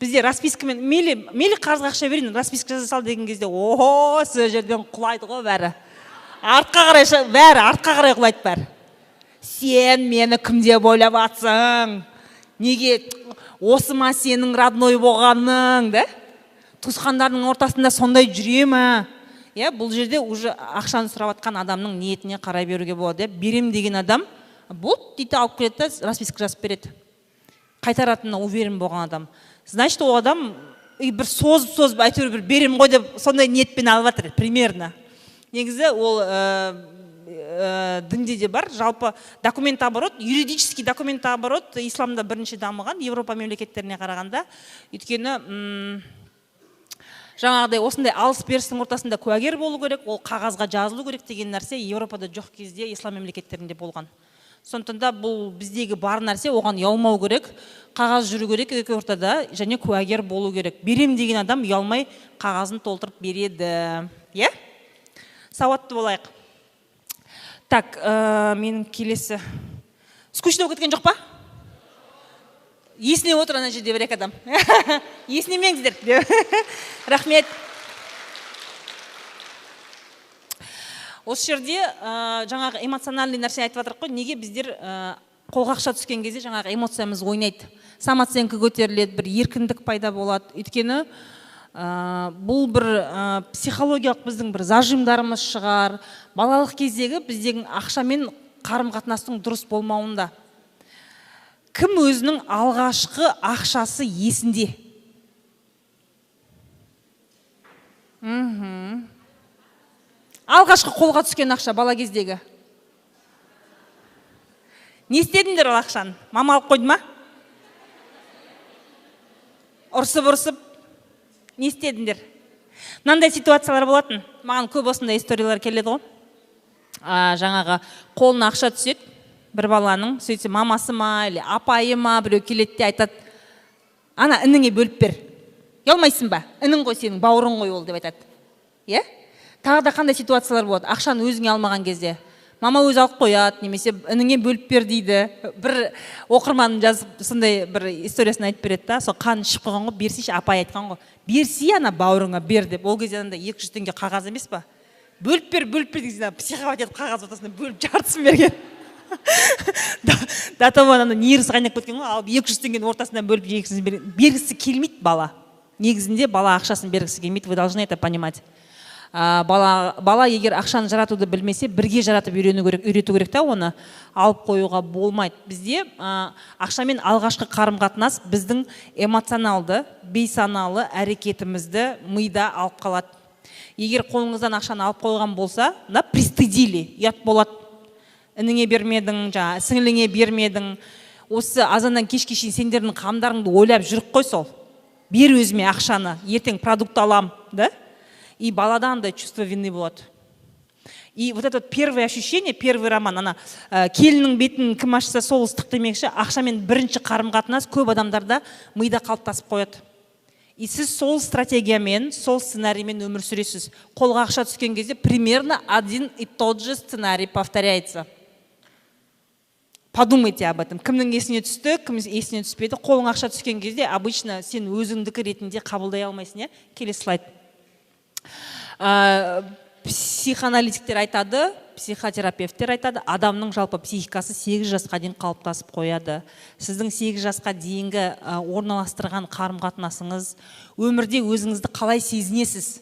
Бізде распискамен мейлі, мейлі, қарызға ақша берейін, расписка жаза сал деген кезде, охо, сол жерден құлайды ғой бәрі артқа қарай, бәрі артқа қарай құлайды бәрі. Сен мені кім деп ойлап жатсың, неге осы ма сенің родной болғаның да, туысқандарының ортасында сондай жүре ма, иә? Бұл жерде уже ақшаны сұрап жатқан адамның ниетіне қарай беруге болады, иә. Берем деген адам болды дейді, алып келеді да, расписка жазып береді. Қайтаратынына уверен болған адам, значит, ол адам и бір созып созып әйтеуір бір берем ғой деп сондай ниетпен алып жатыр примерно. Негізі ол дінде де бар жалпы документооборот, юридический документооборот исламда бірінші дамыған Европа мемлекеттеріне қарағанда. Өйткені жаңағыдай осындай алыс берістің ортасында куәгер болу керек, ол қағазға жазылу керек деген нәрсе Европада жоқ кезде ислам мемлекеттерінде болған. Сондықтан да бұл біздегі бар нәрсе, оған ұялмау керек, қағаз жүру керек екі ортада және куәгер болу керек. Берем деген адам ұялмай қағазын толтырып береді. Иә? Сауатты болайық. Так, менің келесі. Скучно болып кеткен жоқ па? Есінеп отыр ана жерде бір екі адам. Есінемеңіздер. Рахмет. Осы жерде жаңағы эмоциональный нәрсе айтып жатырық қой, неге біздер қолға ақша түскен кезде жаңағы эмоциямыз ойнайды, самооценка көтеріледі, бір еркіндік пайда болады. Өйткені бұл бір психологиялық біздің бір зажимдарымыз шығар, балалық кездегі біздегі ақшамен қарым-қатынастың дұрыс болмауында. Кім өзінің алғашқы ақшасы есінде? Алғашқы қолға түскен ақша бала кездегі. Не істедіңдер ол ақшаны? Мама алып қойды ма? Ұрсып-ұрсып не істедіңдер? Мынандай ситуациялар болатын. Маған көп осындай историялар келеді ғой. Жаңағы қолына ақша түседі бір баланың, сөйтсе мамасы ма или апайы ма біреу келеді де айтады: ана ініңе бөліп бер. Ұялмайсың ба? Інің ғой сенің, бауырың ғой ол деп айтады. Иә? Тағы да қандай ситуациялар болады? Ақшаны өзіңе алмаған кезде. Мама өзі алып қояды, немесе ініңе бөліп бер дейді. Бір оқырманым жазып, сондай бір историясын айтып береді да, сол қанын ішіп қойған ғой, берсейші, апай айтқан ғой. Берсей ана бауырыңа бер деп. Ол кезде андай 200 теңге қағаз емес па? Бөліп бер, бөліп бер деген, психовать етіп қағаз ортасына бөліп жартысын берген. До того ана нервісі қайнап кеткен ғой, алып 200 теңгенің ортасынан бөліп 200 берген. Бергісі келмейді бала. Негізінде бала ақшасын бергісі келмейді, вы должны это понимать. Бала егер ақшаны жаратуды білмесе, бірге жаратып үйрену керек, үйрету керек та, оны алып қоюға болмайды. Бізде ақшамен алғашқы қарым-қатынас біздің эмоционалды, бейсаналы әрекетімізді мида алып қалады. Егер қолыңыздан ақшаны алып қойған болса, да, пристыдили, ұят болады. Ініңе бермедің, жаңа сіңліңе бермедің. Осы азаннан кешке шейін сендердің қамдарыңды ойлап жүріп қой сол. Бер өзіме ақшаны, ертең продукт алам, да? И балада андай чувство вины болады. И вот это первое ощущение, первый роман, ана келіннің бетін кім ашса сол ыстық демекші, ақшамен бірінші қарым-қатынас көп адамдарда мида қалыптасып қояды. И сіз сол стратегиямен, сол сценариймен өмір сүресіз. Қолға ақша түскен кезде примерно один и тот же сценарий повторяется. Подумайте об этом. Кімнің есіне түсті, кім есіне түспеді. Қолыңа ақша түскен кезде обычно сен өзіңдікі ретінде қабылдай алмайсың, иә? Келесі слайд. Психоаналитиктер айтады, психотерапевттер айтады, адамның жалпы психикасы 8 жасқа дейін қалыптасып қояды. Сіздің 8 жасқа дейінгі орналастырған қарым-қатынасыңыз, өмірде өзіңізді қалай сезінесіз?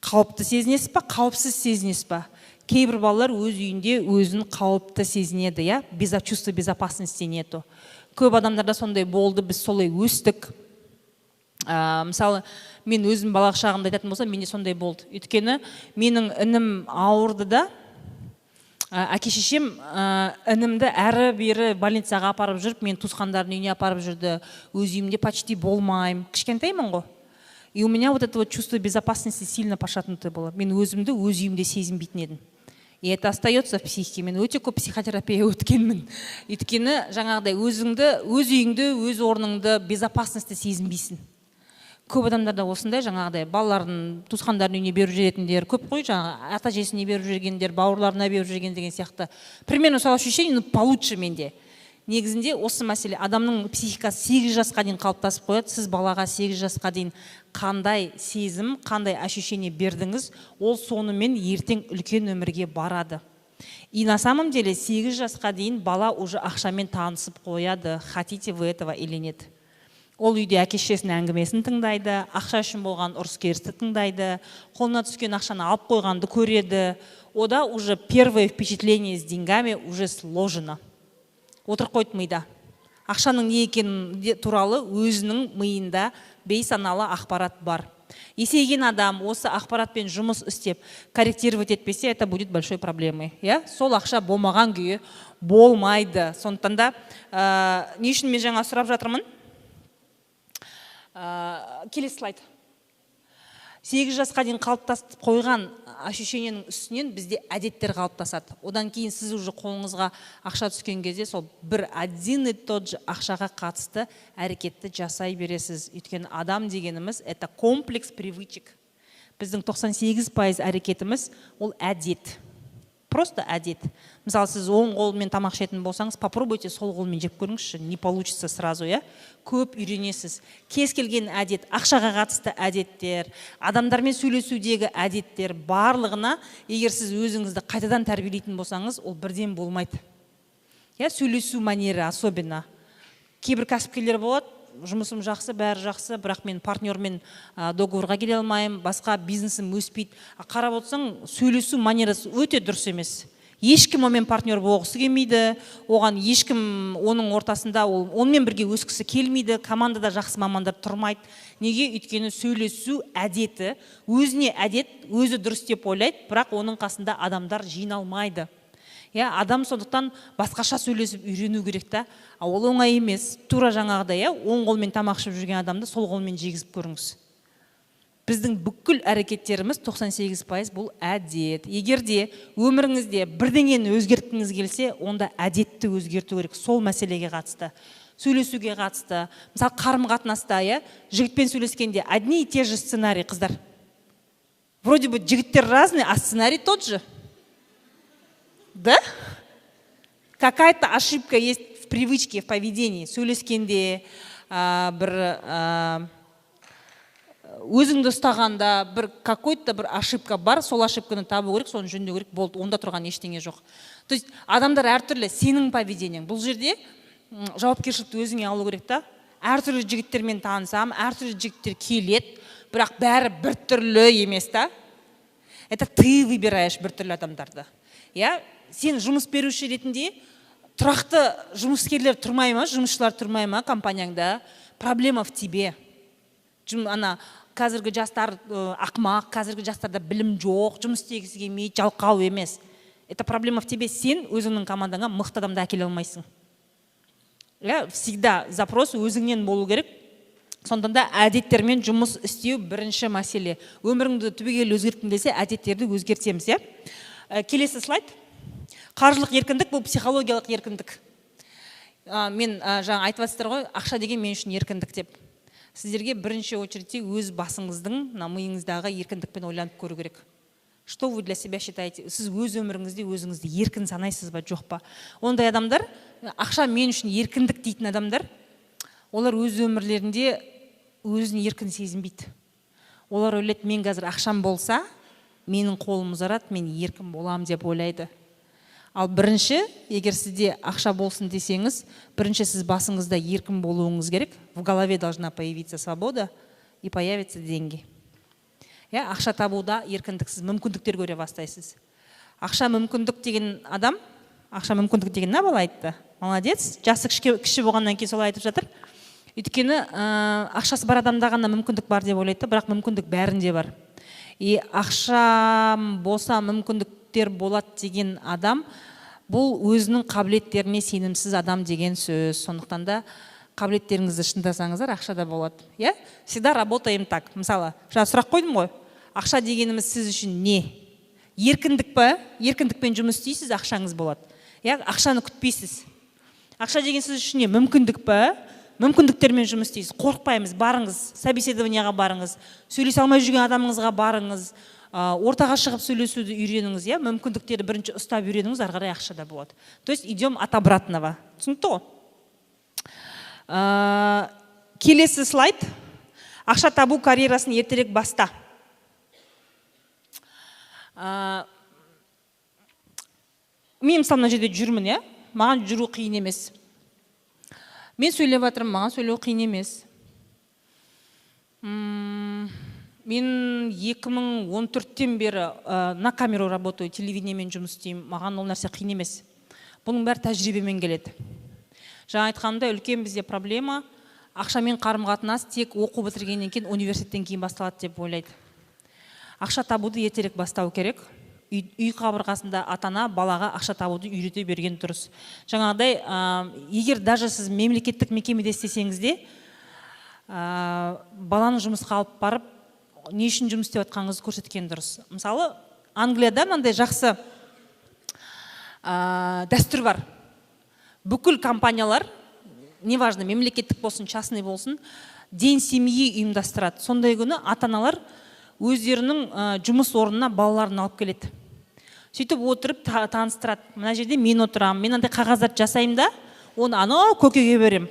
Қауіпті сезінесіз ба, қауіпсіз сезінесіз ба? Кейбір балалар өз үйінде өзін қауіпті сезінеді, иә? Чувство безопасности нету. Көп адамдарда сондай болды, біз солай өстік. Мысалы, мен өзім балалық шағымда айтатын болсам, менде сондай болды. Өйткені менің інім ауырды да, әке шешем інімді әрі бері больницаға апарып жүріп, мен туысқандардың үйіне апарып жүрді. Өз үйімде почти болмаймын, кішкентаймын ғой. И у меня вот это вот чувство безопасности сильно пошатнутое было. Мен өзімді өз үйімде сезінбейтін едім. И это остается в психике. Мен өте көп психотерапия өткенмін. Өйткені жаңағыдай өзіңді, өз үйіңді, өз орныңды, безопасностьті сезінбейсің. Көп адамдарда осындай жаңағыдай балаларын туысқандарының үйіне беріп жіберетіндер көп қой, жаңағы ата әжесіне беріп жібергендер, бауырларына беріп жіберген деген сияқты. Примерно сол ощущение, но получше менде. Негізінде осы мәселе адамның психикасы 8 жасқа дейін қалыптасып қояды. Сіз балаға 8 жасқа дейін қандай сезім, қандай ощущение бердіңіз, ол сонымен ертең үлкен өмірге барады. И на самом деле 8 жасқа дейін бала уже ақшамен танысып қояды, хотите вы этого или нет. Ол үйде әке шешесінің әңгімесін тыңдайды, ақша үшін болған ұрыс-керісті тыңдайды, қолына түскен ақшаны алып қойғанды көреді. Ода уже первое впечатление с деньгами уже сложено. Отырып қойды мида. Ақшаның не екенін туралы өзінің миында бейсаналы ақпарат бар. Есейген адам осы ақпаратпен жұмыс істеп, корректировать етпесе, это будет большой проблемой. Иә? Сол ақша болмаған күйі болмайды. Сондықтан да, не үшін мен жаңа сұрап жатырмын? Келесі слайд. 8 жасқа дейін қалыптасып қойған ощущениенің үстінен бізде әдеттер қалыптасады. Одан кейін сіз уже қолыңызға ақша түскен кезде сол бір один и тот же ақшаға қатысты әрекетті жасай бересіз. Өйткені адам дегеніміз — это комплекс привычек. Біздің 98% әрекетіміз — ол әдет, просто әдет. Мысалы, сіз оң қолмен тамақ ішетін болсаңыз, попробуйте сол қолмен жеп көріңізші, не получится сразу, иә, көп үйренесіз. Кез келген әдет, ақшаға қатысты әдеттер, адамдармен сөйлесудегі әдеттер, барлығына егер сіз өзіңізді қайтадан тәрбиелейтін болсаңыз, ол бірден болмайды, иә. Сөйлесу манері особенно. Кейбір кәсіпкерлер болады: «Жұмысым жақсы, бәрі жақсы, бірақ мен партнермен договорға келе алмаймын, басқа бизнесім өспейді». А қарап отырсаң, сөйлесу манерасы өте дұрыс емес. Ешкім онымен партнер болғысы келмейді, оған ешкім, оның ортасында ол онымен бірге өскісі келмейді, командада жақсы мамандар тұрмайды. Неге? Өйткені сөйлесу әдеті өзіне әдет, өзі дұрыс деп ойлайды, бірақ оның қасында адамдар жиналмайды, иә. Адам сондықтан басқаша сөйлесіп үйрену керек та, а ол оңай емес. Тура жаңағыдай, иә, оң қолмен тамақ ішіп жүрген адамды сол қолмен жегізіп көріңіз. Біздің бүкіл әрекеттеріміз, 98% бұл әдет. Егер де өміріңізде бірдеңені өзгерткіңіз келсе, онда әдетті өзгерту керек. Сол мәселеге қатысты, сөйлесуге қатысты, мысалы, қарым қатынаста, иә, жігітпен сөйлескенде одни и те же сценарий. Қыздар, вроде бы жігіттер разный, а сценарий тот же, да? Какая-то ошибка есть в привычке, в поведении. Сөйлескенде, бір өзіңді ұстағанда бір какой-то бір ошибка бар. Сол ошибканы табу керек, соны жөндеу керек, болды. Онда тұрған ештеңе жоқ. То есть адамдар әртүрлі, сенің поведениең. Бұл жерде жауапкершілікті өзіңе алу керек та. Әртүрлі жігіттермен танысамын, әртүрлі жігіттер келеді, бірақ бәрі біртүрлі емес та. Это ты выбираешь біртүрлі адамдарды, иә. Сен жұмыс беруші ретінде, тұрақты жұмыскерлер тұрмай ма, жұмысшылар тұрмай ма компанияңда, проблема в тебе. Ана қазіргі жастар ақымақ, қазіргі жастарда білім жоқ, жұмыс істегісі келмейді, жалқау емес. Это проблема в тебе. Сен өзіңнің командаңа мықты адамды әкеле алмайсың, иә. Всегда запрос өзіңнен болу керек. Сондықтан да әдеттермен жұмыс істеу бірінші мәселе. Өміріңді түбегейлі өзгерткің келсе, әдеттерді өзгертеміз, иә. Келесі слайд. Қаржылық еркіндік — бұл психологиялық еркіндік. Мен жаңа айтып жатсыздар ғой, ақша деген мен үшін еркіндік деп. Сіздерге бірінші очередьте өз басыңыздың, мына миыңыздағы еркіндікпен ойланып көру керек. Что вы для себя считаете? Сіз өз өміріңізде өзіңізді еркін санайсыз ба, жоқ па? Ондай адамдар, ақша мен үшін еркіндік дейтін адамдар, олар өз өмірлерінде өзін еркін сезінбейді. Олар ойлайды: мен қазір ақшам болса, менің қолым ұзарады, мен еркін боламын деп ойлайды. Ал бірінші, егер сізде ақша болсын десеңіз, бірінші сіз басыңызда еркін болуыңыз керек. В голове должна появиться свобода, и появятся деньги, иә. Ақша табуда еркіндіксіз мүмкіндіктер көре бастайсыз. Ақша мүмкіндік деген адам, ақша мүмкіндік деген мына бала айтты, молодец, жасы кіші болғаннан кейін солай айтып жатыр. Өйткені ақшасы бар адамда ғана мүмкіндік бар деп ойлайды да, бірақ мүмкіндік бәрінде бар. И ақшам болса, мүмкіндіктер болады деген адам — бұл өзінің қабілеттеріне сенімсіз адам деген сөз. Сондықтан да қабілеттеріңізді шыңдасаңыздар, ақша да болады, иә. Всегда работаем так. Мысалы, жаңа сұрақ қойдым ғой: ақша дегеніміз сіз үшін не? Еркіндік па? Еркіндікпен жұмыс істейсіз, ақшаңыз болады, иә, ақшаны күтпейсіз. Ақша деген сіз үшін не? Мүмкіндік па? Мүмкіндіктермен жұмыс істейсіз. Қорықпаймыз, барыңыз, собеседованияға барыңыз, сөйлесе алмай жүрген адамыңызға барыңыз, ортаға шығып сөйлесуді үйреніңіз, иә. Мүмкіндіктерді бірінші ұстап үйреніңіз, ары қарай ақша да болады. То есть идем от обратного. Түсінікті ғой? Келесі слайд. Ақша табу карьерасын ертерек баста. Мен, мысалы, мына жерде жүрмін, иә, маған жүру қиын емес. Мен сөйлеп жатырмын, маған сөйлеу қиын емес. Мен 2014-тен бері на камеру работаю, телевидениемен жұмыс істеймін, маған ол нәрсе қиын емес. Бұның бәрі тәжірибемен келеді. Жаңа айтқанымдай, үлкен бізде проблема: ақшамен қарым қатынас тек оқу бітіргеннен кейін, университеттен кейін басталады деп ойлайды. Ақша табуды ертерек бастау керек. Үй қабырғасында ата ана балаға ақша табуды үйрете берген дұрыс. Жаңағыдай, егер даже сіз мемлекеттік мекемеде істесеңіз де, баланы жұмысқа алып барып, Не үшін жұмыс істеп жатқаныңызды көрсеткен дұрыс. Мысалы, Англияда мынандай жақсы дәстүр бар: бүкіл компаниялар, неважно, мемлекеттік болсын, частный болсын, день семьи ұйымдастырады. Сондай күні ата аналар өздерінің жұмыс орнына балаларын алып келеді, сөйтіп отырып таныстырады. Мына жерде мен отырамын, мен андай қағаздарды жасаймын да, оны анау көкеге беремін,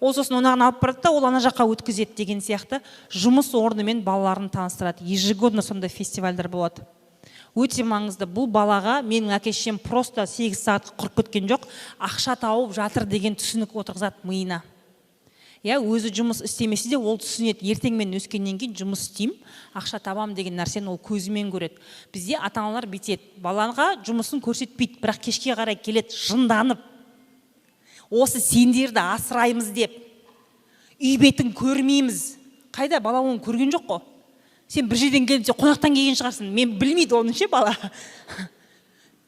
ол сосын оны алып барады да, ол ана жаққа өткізеді деген сияқты. Жұмыс орнымен балаларын таныстырады. Ежегодно сондай фестивальдар болады. Өте маңызды бұл балаға. Менің әке шешем просто 8 сағат құрып кеткен жоқ, ақша тауып жатыр деген түсінік отырғызады миына. Иә, өзі жұмыс істемесе де, ол түсінеді: ертең мен өскеннен кейін жұмыс істеймін, ақша табамын деген нәрсені ол көзімен көреді. Бізде ата аналар бүйтеді: балаға жұмысын көрсетпейді, бірақ кешке қарай келеді жынданып, осы сендерді асыраймыз деп үй бетін көрмейміз. Қайда, бала оны көрген жоқ қой. Сен бір жерден келіп, сен қонақтан келген шығарсың, мен білмейді оны ше. Бала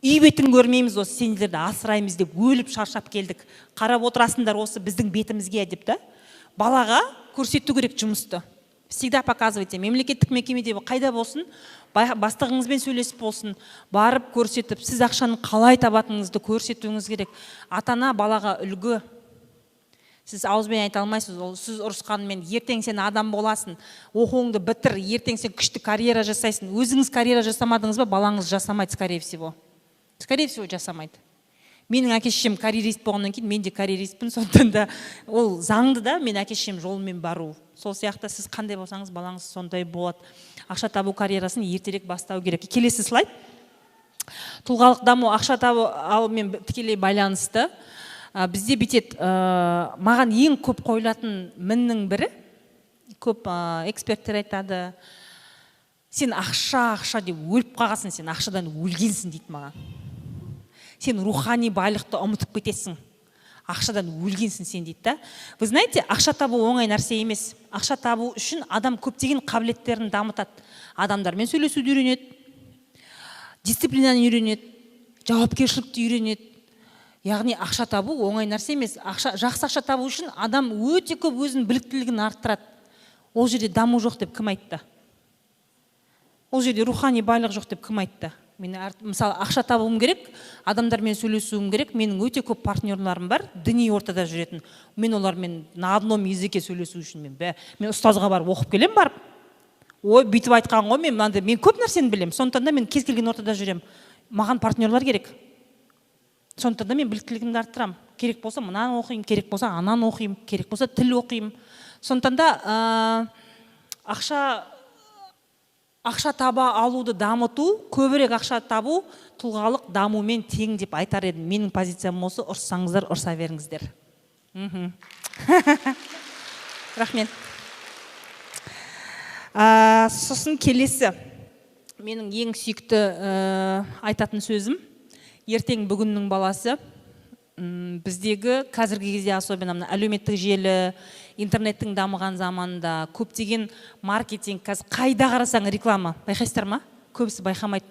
үй бетін көрмейміз, осы сендерді асыраймыз деп өліп шаршап келдік, қарап отырасыңдар осы біздің бетімізге деп та. Балаға көрсету керек жұмысты. Всегда показывайте. Мемлекеттік мекемеде, қайда болсын, бастығыңызбен сөйлесіп болсын, барып көрсетіп, сіз ақшаны қалай табатыныңызды көрсетуіңіз керек. Ата ана балаға үлгі. Сіз ауызбен айта алмайсыз. Ол сіз ұрысқанымен, ертең сен адам боласың, оқуыңды бітір, ертең сен күшті карьера жасайсың. Өзіңіз карьера жасамадыңыз ба, балаңыз жасамайды, скорее всего. Скорее всего, жасамайды. Менің әке шешем карьерист болғаннан кейін, мен де карьеристпін. Сондықтан да ол заңды да, мен әке шешем жолымен бару. Сол сияқты сіз қандай болсаңыз, балаңыз сондай болады. Ақша табу карьерасын ертерек бастау керек. Келесі слайд. Тұлғалық даму ақша табу алумен тікелей байланысты. Бізде бүйтеді, маған ең көп қойылатын міннің бірі, көп эксперттер айтады: сен ақша, ақша деп өліп қалғансың, сен ақшадан өлгенсің дейді маған. Сен рухани байлықты ұмытып кетесің, ақшадан өлгенсің сен дейді да. Вы знаете, ақша табу оңай нәрсе емес. Ақша табу үшін адам көптеген қабілеттерін дамытады: адамдармен сөйлесуді үйренеді, дисциплинаны үйренеді, жауапкершілікті үйренеді. Яғни ақша табу оңай нәрсе емес. Ақша, жақсы ақша табу үшін адам өте көп өзінің біліктілігін арттырады. Ол жерде даму жоқ деп кім айтты? Ол жерде рухани байлық жоқ деп кім айтты? Мен мысалы, ақша табуым керек, адамдармен сөйлесуім керек. Менің өте көп партнерларым бар діни ортада жүретін. Мен олармен на одном языке сөйлесу үшін мен ұстазға барып оқып келемін барып. Ой, бүйтіп айтқан ғой, мен мынандай, мен көп нәрсені білемін. Сондықтан да мен кез келген ортада жүремін. Маған партнерлар керек, сондықтан да мен біліктілігімді арттырамын. Керек болса, мынаны оқимын, керек болса, ананы оқимын, керек болса, тіл оқимын. Сондықтан да ақша таба алуды дамыту, көбірек ақша табу тұлғалық дамумен тең деп айтар едім. Менің позициям осы. Ұрыссаңыздар, ұрса беріңіздер. Рахмет. Сосын келесі менің ең сүйікті айтатын сөзім: ертең бүгіннің баласы. Біздегі қазіргі кезде, особенно мына әлеуметтік желі, интернеттің дамыған заманында, көптеген маркетинг, қазір қайда қарасаң реклама, байқайсыздар ма? Көбісі байқамайды.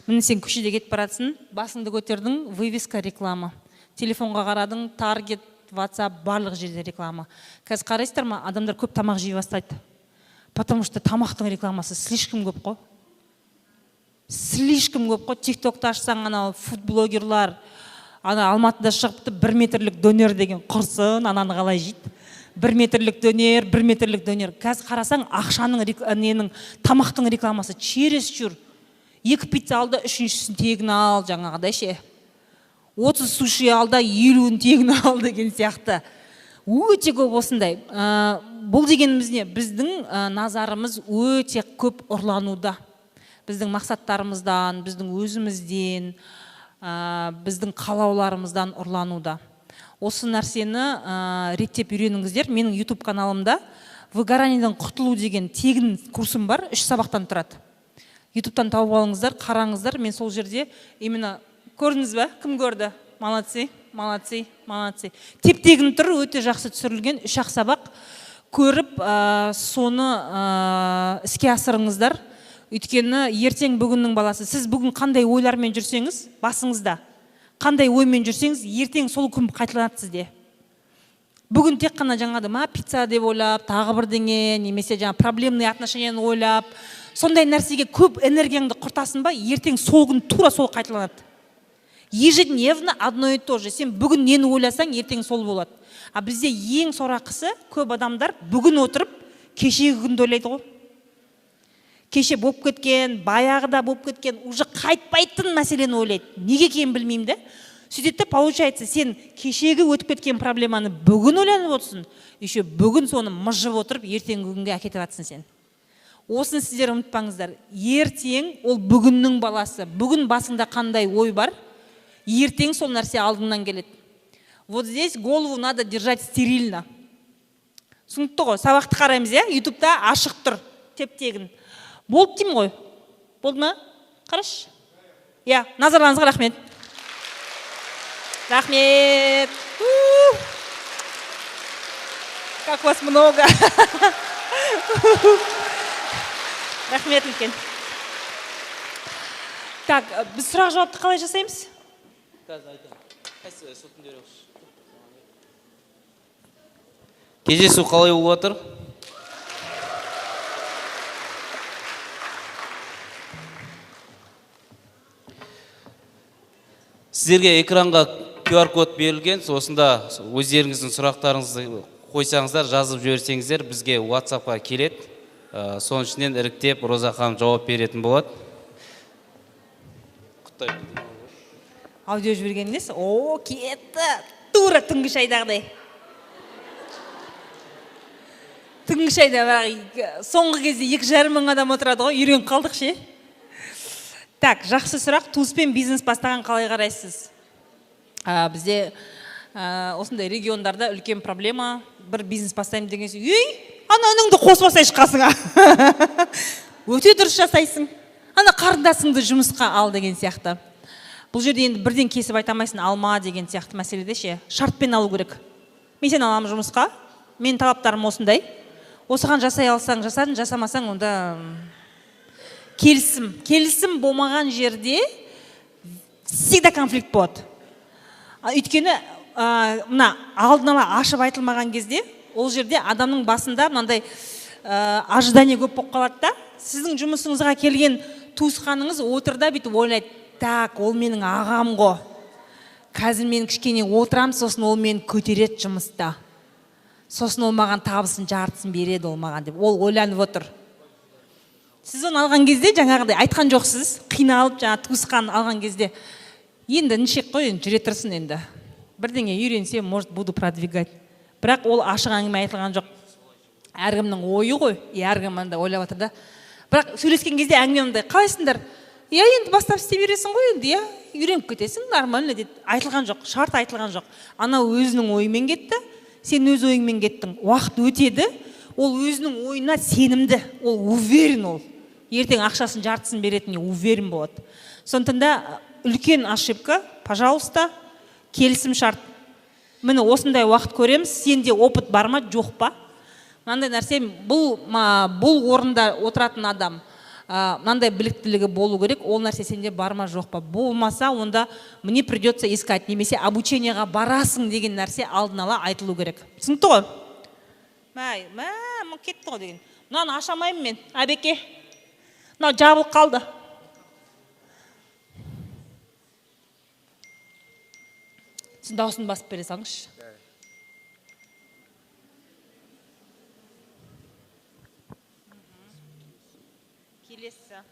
Міне, сен көшеде кетіп баратсың, басыңды көтердің, вывеска, реклама. Телефонға қарадың, Таргет, WhatsApp, барлық жерде реклама. Қазір қарайсыздар ма, адамдар көп тамақ жей бастайды, потому что тамақтың рекламасы слишком көп қой, слишком көп қой. Тик токты ашсаң, анау фудблогерлар, ана Алматыда шығыпты 1 метрлік дөнер деген. Құрсын, ананы қалай жейді? 1 метрлік дөнер, 1 метрлік дөнер. Қазір қарасаң, ақшаның, ненің, тамақтың рекламасы чересчур. Екі пицца ал да, үшіншісін тегін ал, жаңағыдай ше. 30 суши ал да, 50-ін тегін ал деген сияқты. Өте көп осындай. Бұл дегеніміз не? Біздің назарымыз өте көп ұрлануда, біздің мақсаттарымыздан, біздің өзімізден, біздің қалауларымыздан ұрлануда. Осы нәрсені реттеп үйреніңіздер. Менің YouTube каналымда «Выгораниеден құтылу» деген тегін курсым бар, үш сабақтан тұрады. Ютубтан тауып алыңыздар, қараңыздар. Мен сол жерде именно, көрдіңіз ба? Кім көрді? Молодцы, молодцы, молодцы. Теп тегін тұр, өте жақсы түсірілген үш ақ сабақ. Көріп, соны іске асырыңыздар. Өйткені ертең бүгіннің баласы. Сіз бүгін қандай ойлармен жүрсеңіз, басыңызда қандай оймен жүрсеңіз, ертең сол күн қайталанады сізде. Бүгін тек қана жаңағыдай ма пицца деп ойлап, тағы бірдеңе, немесе жаңа проблемный отношенияны ойлап, сондай нәрсеге көп энергияңды құртасың ба, ертең сол күн тура сол қайталанады. Ежедневно одно и то же. Сен бүгін нені ойласаң, ертең сол болады. А бізде ең сорақысы, көп адамдар бүгін отырып, кешегі күнді ойлайды ғой. Кеше болып кеткен, баяғыда болып кеткен, уже қайтпайтын мәселені ойлайды. Неге екенін білмеймін де. Сөйтеді де, получается, сен кешегі өтіп кеткен проблеманы бүгін ойланып отырсың, еще бүгін соны мыжып отырып, ертеңгі күнге әкетіп жатсың сен. Осыны сіздер ұмытпаңыздар. Ертең ол бүгіннің баласы. Бүгін басыңда қандай ой бар, ертең сол нәрсе алдыңнан келеді. Вот здесь голову надо держать стерильно. Түсінікті ғой, сабақты қараймыз, иә? Ютубта ашық тұр, теп-тегін. Болды деймін ғой. Болды ма? Қарашы. Иә, назарларыңызға рахмет. Рахмет. Как вас много. Рахмет үлкен. Так, біз сұрақ жауапты қалай жасаймыз? Қазір айтамын. Қайсы соттың беруші? Кездесу қалай болып жатыр? Сіздерге экранға QR код берілген, осында өздеріңіздің сұрақтарыңызды қойсаңыздар, жазып жіберсеңіздер, бізге WhatsApp-қа келеді. Соның ішінен іріктеп Роза ханым жауап беретін болады. Құттықтаймын. Аудио жіберген несі? О, кетті. Тура түнгі шайдағыдай. Түнгі шайда бірақ соңғы кезде 2,5 мың адам отырады ғой, үйреніп қалдық ше. Так, жақсы сұрақ. Туыспен бизнес бастаған қалай қарайсыз? Бізде осындай региондарда үлкен проблема. Бір бизнес бастаймын деген соң, ей, ана ініңді қосып алсайшы қасыңа. Өте дұрыс жасайсың. Ана қарындасыңды жұмысқа ал деген сияқты. Бұл жерде енді бірден кесіп айта алмайсың, алма деген сияқты мәселеде ше. Шартпен алу керек. Мен сені аламын жұмысқа, менің талаптарым осындай. Осыған жасай алсаң, жасадың, жасамасаң, онда келісім. Келісім болмаған жерде всегда конфликт болады. Өйткені, мына алдын ала ашып айтылмаған кезде, ол жерде адамның басында мынандай ожидание көп болып қалады да. Сіздің жұмысыңызға келген туысқаныңыз отыр да бүйтіп ойлайды, так, ол менің ағам ғой. Қазір мен кішкене отырам, сосын ол мені көтереді жұмыста. Сосын ол маған табысын жартысын береді ол маған деп. Ол ойланып отыр. Сіз оны алған кезде жаңағыдай айтқан жоқсыз, қиналып жаңа туысқан алған кезде енді нешек қой, енді жүре тұрсын енді. Бірдеңе үйренсе, может, буду продвигать. Бірақ ол ашық әңгіме айтылған жоқ. Әркімнің ойы ғой, и әркім андай ойлап жатыр да. Бірақ сөйлескен кезде әңгіме мындай, қалайсыңдар? Иә, енді бастап істей бересің ғой енді, иә, үйреніп кетесің, нормально деді. Айтылған жоқ, шарт айтылған жоқ. Анау өзінің ойымен кетті, сен өз ойыңмен кеттің. Уақыт өтеді, ол өзінің ойына сенімді, ол уверен ол. Ертең ақшасын жартысын беретініне уверен болады. Сондықтан да үлкен ошибка, пожалуйста, келісім шарт. Міне осындай уақыт көреміз, сенде опыт бар ма, жоқ па? Мынандай нәрсе, бұл орында отыратын адам, мынандай біліктілігі болу керек, ол нәрсе сенде бар ма, жоқ па? Болмаса, онда мне придется искать, немесе обучениеға барасың деген нәрсе алдын ала айтылу керек. Түсінікті ғой? Мә, мә, мына кетті ғой деген. Мынаны аша алмаймын мен, Әбеке. Мынау жабылып қалды. Сен дауысын басып бере салыңызшы. Келесі.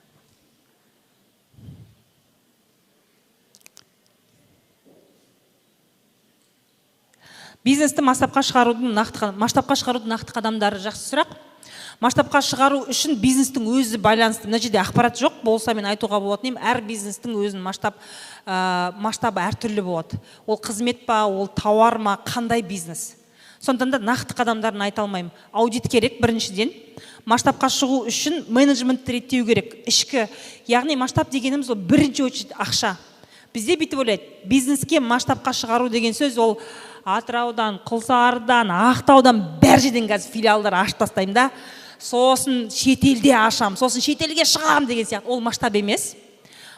Бизнесті масштабқа шығарудың нақты, масштабқа шығарудың нақты қадамдары жақсы сұрақ. Масштабқа шығару үшін бизнестің өзі байланысты. Мына жерде ақпарат жоқ болса мен айтуға болатын едім. Әр бизнестің өзінің масштабы әртүрлі болады. Ол қызмет па, ол тауар ма, қандай бизнес. Сондықтан да нақты қадамдарын айта алмаймын. Аудит керек біріншіден. Масштабқа шығу үшін менеджментті реттеу керек. Ішкі, яғни масштаб дегеніміз ол бірінші очередь ақша. Бізде бүйтіп ойлайды, бизнеске масштабқа шығару деген сөз ол Атыраудан, Құлсарыдан, Ақтаудан бәр жерден қазір филиалдар ашып тастаймын да, сосын шетелде ашам, сосын шетелге шығам деген сияқты. Ол масштаб емес.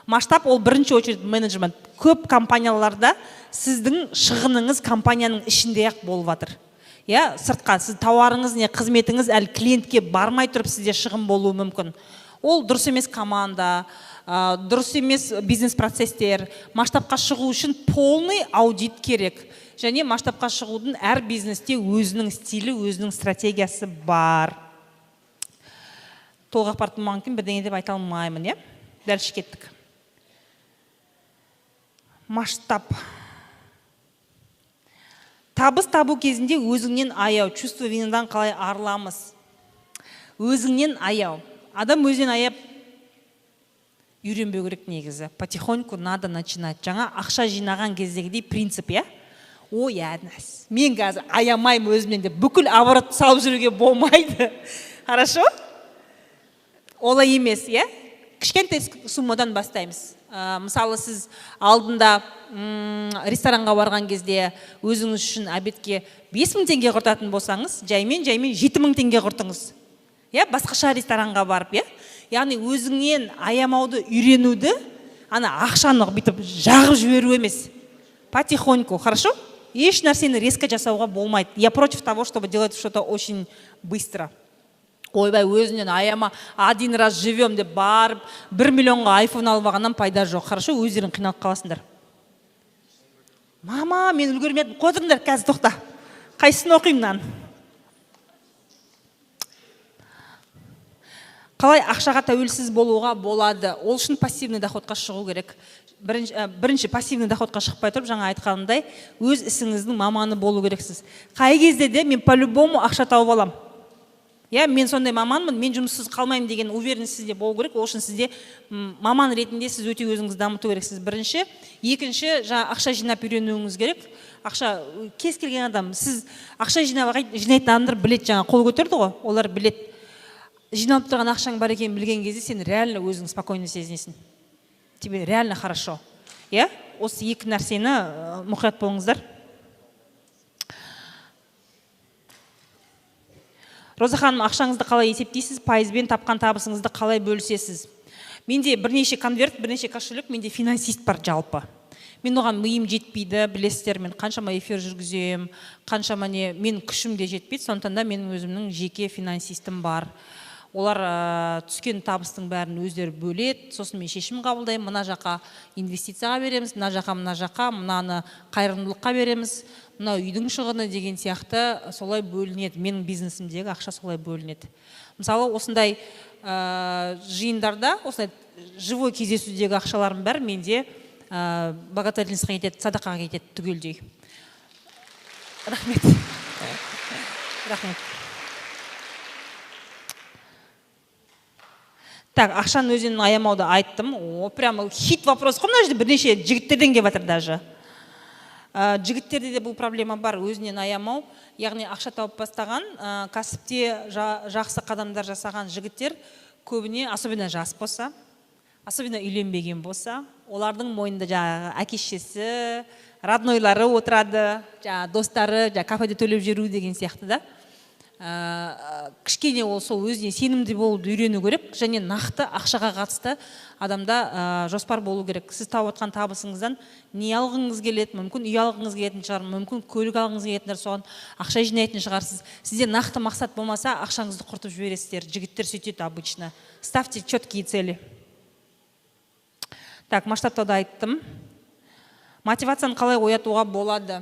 Масштаб ол бірінші очередь менеджмент. Көп компанияларда сіздің шығыныңыз компанияның ішінде-ақ болып жатыр. Иә, сыртқа сіз тауарыңыз не қызметіңіз әлі клиентке бармай тұрып, сізде шығын болуы мүмкін. Ол дұрыс емес команда, дұрыс емес бизнес процесстер. Масштабқа шығу үшін полный аудит керек. Және масштабқа шығудың әр бизнесте өзінің стилі, өзінің стратегиясы бар. Толық ақпарат болмағаннан кейін бірдеңе деп айта алмаймын, иә? Дальше кеттік. Масштаб. Табыс табу кезінде өзіңнен аяу, чувство винадан қалай арыламыз? Өзіңнен аяу. Адам өзінен аяп үйренбеу керек негізі. Потихоньку надо начинать. Жаңа ақша жинаған кездегідей принцип, иә? Ой, әдіс. Мен қазір аямаймын өзімнен деп бүкіл оборот салып жүруге болмайды. Хорошо? Олай емес, иә? Кішкентай суммадан бастаймыз. Мысалы, сіз алдында ресторанға барған кезде өзіңіз үшін обедке 5000 теңге құртатын болсаңыз, жаймен жаймен 7000 теңге құртыңыз. Иә, басқаша ресторанға барып, иә? Яғни өзіңнен аямауды үйренуді, ана ақшаны бүйтіп жағып жіберу емес. Потихоньку, хорошо? Еш нәрсені резко жасауға болмайды. Я против того, чтобы делать что-то очень быстро. Ойбай, өзінен аяма, один раз живем деп барып, 1 миллионға айфон алып алғаннан пайда жоқ. Хорошо, өздерің қиналып қаласыңдар. Мама, мен үлгермедім. Қойдыңдар, қазір тоқта. Қайсысын оқимын мынаны? Қалай ақшаға тәуелсіз болуға болады? Ол үшін пассивный доходқа шығу керек. Бірінші пассивный доходқа шықпай тұрып, жаңа айтқанымдай, өз ісіңіздің маманы болу керексіз. Қай кезде де мен по-любому ақша тауып алам. Иә, мен сондай маманмын, мен жұмыссыз қалмаймын деген уверенность сізде болу керек. Ол үшін сізде маман ретінде сіз өте өзіңізді дамыту керексіз. Бірінші. Екінші, жаңа ақша жинап үйренуіңіз керек. Ақша, кез келген адам, сіз ақша жинайтын адамдар біледі, жаңа қол көтерді ғой, олар біледі. Жиналып тұрған ақшаң бар екенін білген кезде сен реально өзің спокойно сезінесің. Тебе реально хорошо. Иә? Осы екі нәрсені мұқият болыңыздар. Роза ханым, ақшаңызды қалай есептейсіз? Пайызбен тапқан табысыңызды қалай бөлісесіз? Менде бірнеше конверт, бірнеше кошелек, менде финансист бар жалпы. Мен оған миым жетпейді, білесіздер, мен қаншама эфир жүргіземін, қаншама не, мен күшім де жетпейді, сондықтан да менің өзімнің жеке финансистім бар. Олар түскен табыстың бәрін өздері бөледі, сосын мен шешім қабылдаймын, мына жаққа инвестицияға береміз, мына жаққа, мына жаққа, мынаны қайырымдылыққа береміз, мына үйдің шығыны деген сияқты солай бөлінеді. Менің бизнесімдегі ақша солай бөлінеді. Мысалы, осындай жиындарда, осындай живой кездесудегі ақшаларым бәрі менде благотворительностьқа кетеді, садақаға кетеді түгелдей. Рахмет. Рахмет. Так, ақшаның өзінен аямауды айттым. О, прямо хит вопрос қой, мына жерде бірнеше жігіттерден келіп жатыр даже. Жігіттерде де бұл проблема бар, өзінен аямау. Яғни ақша тауып бастаған, кәсіпте жақсы қадамдар жасаған жігіттер көбіне, особенно жас болса, особенно үйленбеген болса, олардың мойнында жаңағы әке-шешесі, роднойлары отырады, жаңағы достары, жаңағы кафеде төлеп жүру деген сияқты да. Кішкене ол сол өзіне сенімді болуды үйрену керек, және нақты ақшаға қатысты адамда жоспар болу керек. Сіз тауып отқан табысыңыздан не алғыңыз келеді, мүмкін үй алғыңыз келетін шығар, мүмкін көлік алғыңыз келетін шығар, соған ақша жинайтын шығарсыз. Сізде нақты мақсат болмаса, ақшаңызды құртып жібересіздер. Жігіттер сөйтеді обычно. Ставьте четкие цели. Так, масштабтауды айттым. Мотивацияны қалай оятуға болады?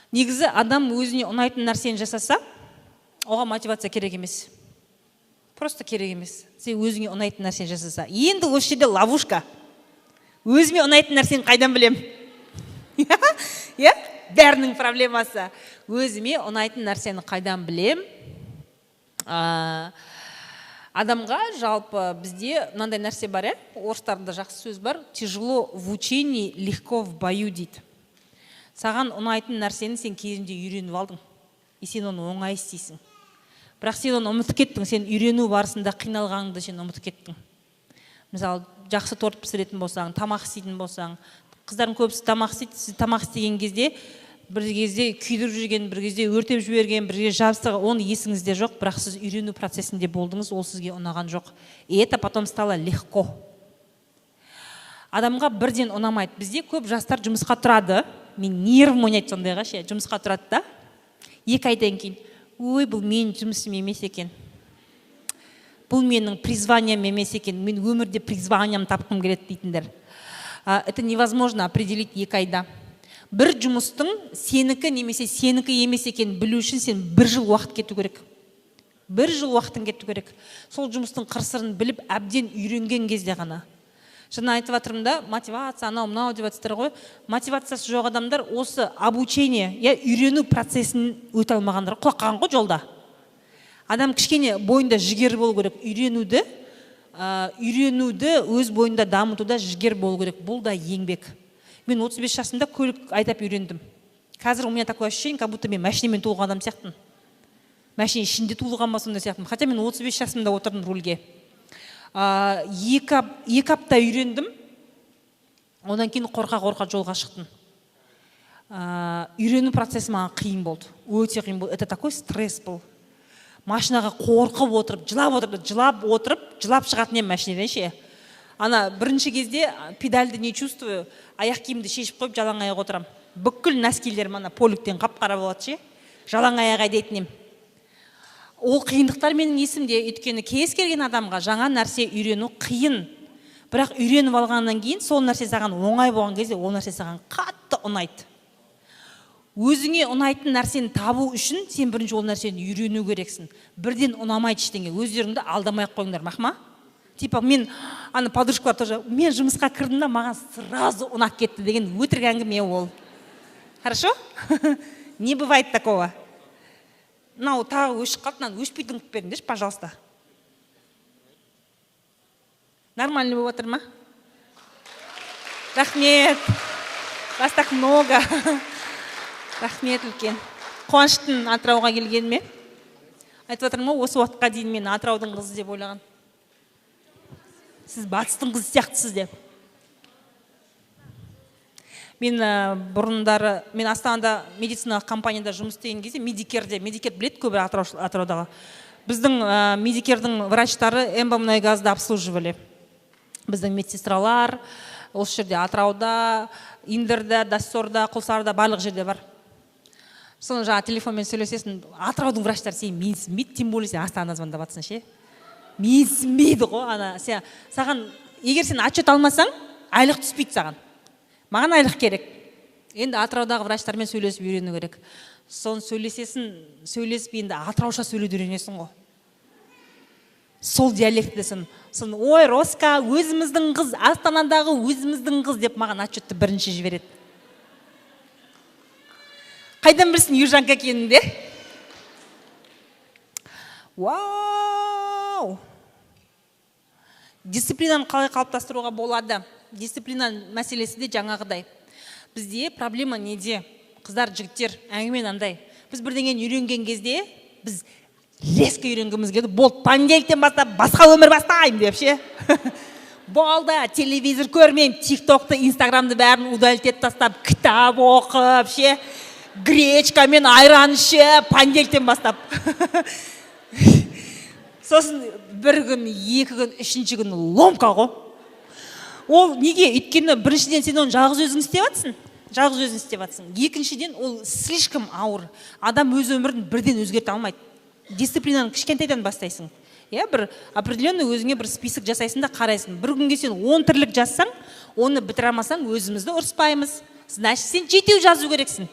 Негізі адам өзіне ұнайтын нәрсені жасаса, оған мотивация керек емес. Просто керек емес. Сен өзіңе ұнайтын нәрсені жасаса. Енді осы жерде ловушка. Өзіме ұнайтын нәрсені қайдан білем? Иә? Бәрінің проблемасы. Өзіме ұнайтын нәрсені қайдан білем? Адамға жалпы бізде мынандай нәрсе бар, иә? Орыстарда жақсы сөз бар. Тяжело в учении, легко в бою дейді. Саған ұнайтын нәрсені сен кезінде үйреніп алдың. И сен оны оңай істейсің. Бірақ сен оны ұмытып кеттің, сен үйрену барысында қиналғаныңды сен ұмытып кеттің. Мысалы, жақсы торт пісіретін болсаң, тамақ істейтін болсаң, қыздардың көбісі тамақ істейді, сіз тамақ істеген кезде бір кезде күйдіріп жүрген, бір кезде өртеп жіберген, бір кезде жабыстырған, оны есіңізде жоқ, бірақ сіз үйрену процесінде болдыңыз, ол сізге ұнаған жоқ. И это потом стало легко. Адамға бірден ұнамайды. Бізде көп жастар жұмысқа тұрады. Мен нервім ойнайды сондайға ше, жұмысқа тұрады да. 2 айдан кейін: «Ой, бұл менің жұмысым емес екен, бұл менің призванием емес екен, мен өмірде призванием тапқым келеді», — дейтіндер. Это невозможно определить 2 айда. Бір жұмыстың сенікі немесе сенікі емес екенін білу үшін сен бір жыл уақыт кету керек, бір жыл уақытың кету керек. Сол жұмыстың қыр сырын біліп, әбден үйренген кезде ғана. Жаңа айтып жатырмын да, мотивация, анау мынау деп жатсыздар ғой. Мотивациясы жоқ адамдар осы обучение, иә, үйрену процесін өте алмағандар, құлап қалған ғой жолда. Адам кішкене бойында жігер болу керек, үйренуді өз бойында дамытуда жігер болу керек. Бұл да еңбек. Мен 35 жасымда көлік айдап үйрендім. Қазір у меня такое ощущение, как будто мен машинамен туылған адам сияқтымын, машина ішінде туылған ба, сондай сияқтымын. Хотя мен 35 жасымда отырдым рульге. 2 апта үйрендім, одан кейін қорқа қорқа жолға шықтым. Үйрену процесі маған қиын болды, өте қиын болды. Это такой стресс был. Машинаға қорқып отырып, жылап отырып, жылап отырып, жылап шығатын едім машинадан ше. Ана бірінші кезде педальді не чувствую, аяқ киімді шешіп қойып, жалаң аяқ отырамын. Бүкіл носкилерім ана поликтен қап қара болады ше. Жалаң аяқ айдайтын едім. Ол қиындықтар менің есімде, өйткені кез келген адамға жаңа нәрсе үйрену қиын. Бірақ үйреніп алғаннан кейін, сол нәрсе саған оңай болған кезде, ол нәрсе саған қатты ұнайды. Өзіңе ұнайтын нәрсені табу үшін сен бірінші ол нәрсені үйрену керексің. Бірден ұнамайды ештеңе, өздеріңді алдамай ақ қойыңдар. Мақма, типа мен ана подружкалар тоже: «Мен жұмысқа кірдім да, маған сразу ұнап кетті», — деген өтірік әңгіме ол. Хорошо, не бывает такого. Мынау тағы өшіп қалды, мынаны өшпейтін қылып беріңдерші, пожалуйста. Нормально болып жатыр ма? Рахмет, вас так много. Рахмет үлкен, қуаныштымын Атырауға келгеніме. Айтып жатырмын ғой, осы уақытқа дейін мен Атыраудың қызы деп ойлаған, сіз батыстың қызы сияқтысыз деп. Мен бұрындары мен Астанада медициналық компанияда жұмыс істеген кезде, Медикерде, Медикер біледі көбі Атыраудағы, біздің Медикердің врачтары Эмбамунайгазды обслуживали. Біздің медсестралар осы жерде, Атырауда, Индерде, Доссорда, Құлсарыда, барлық жерде бар. Соны жаңағы телефонмен сөйлесесің, Атыраудың врачтары сені менсінбейді, тем более сен Астанадан звондап жатрсың ше, менсінбейді ғой. Ана сен, саған егер сен отчет алмасаң, айлық түспейді саған. Маған айлық керек. Енді Атыраудағы врачтармен сөйлесіп үйрену керек. Соны сөйлесесің, сөйлесіп, енді атырауша сөйлеуді үйренесің ғой, сол диалектте. Соны: «Ой, Роска, өзіміздің қыз, Астанадағы өзіміздің қыз», — деп маған отчетты бірінші жібереді. Қайдан білсін южанка екенін де. Вау! Дисциплинаны қалай қалыптастыруға болады? Дисциплина мәселесі де жаңағыдай. Бізде проблема неде, қыздар, жігіттер? Әңгіме мынандай: біз бірдеңені үйренген кезде, біз резко үйренгіміз келді. «Болды, понедельниктен бастап басқа өмір бастаймын», — деп ше. «Болды, телевизор көрмеймін, Тик Токты, Инстаграмды, бәрін удалить етіп тастап, кітап оқып ше, гречка мен айран ішіп, понедельниктен бастап». Сосын бір күн, 2 күн, үшінші күн ломка ғой. Ол неге? Өйткені біріншіден, сен оны жалғыз өзің істеп жатрсың, жалғыз өзің істеп жатрсың. Екіншіден, ол слишком ауыр. Адам өз өмірін бірден өзгерте алмайды. Дисциплинаны кішкентайдан бастайсың, иә. Бір определенный өзіңе бір список жасайсың да, қарайсың. Бір күнге сен 10 тірлік жазсаң, оны бітіре алмасаң, өзімізді ұрыспаймыз. Значит, сен жетеу жазу керексің,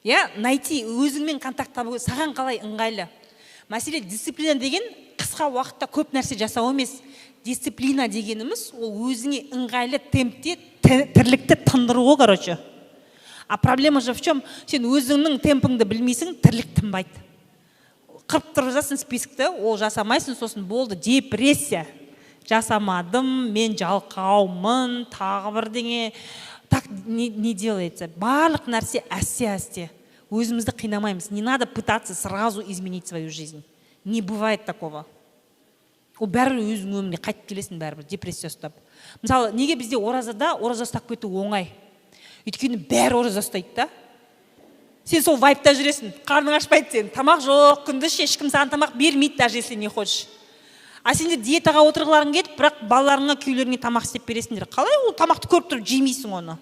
иә. Найти, өзіңмен контакт табу, саған қалай ыңғайлы. Мәселе, дисциплина деген қысқа уақытта көп нәрсе жасау емес. Дисциплина дегеніміз ол өзіңе ыңғайлы темпте тірлікті тындыру ғой, короче. А проблема же в чем? Сен өзіңнің темпіңді білмейсің, тірлік тынбайды. Қырып тұрып жатсың списокті, ол жасамайсың. Сосын болды, депрессия: жасамадым, мен жалқаумын, тағы бірдеңе. Так не делается. Барлық нәрсе әсте әсте, өзімізді қинамаймыз. Не надо пытаться сразу изменить свою жизнь, не бывает такого. Ол бәрібір өзіңнің өміріңе қайтып келесің, бәрібір депрессия ұстап. Мысалы, неге бізде оразада ораза ұстап кету оңай? Өйткені бәрі ораза ұстайды да, сен сол вайбта жүресің, қарның ашпайды сен, тамақ жоқ күндіз ше, ешкім саған тамақ бермейді, даже если не хочешь. А сендер диетаға отырғыларың келеді, бірақ балаларыңа, күйеулеріңе тамақ істеп бересіңдер. Қалай ол тамақты көріп тұрып жемейсің оны,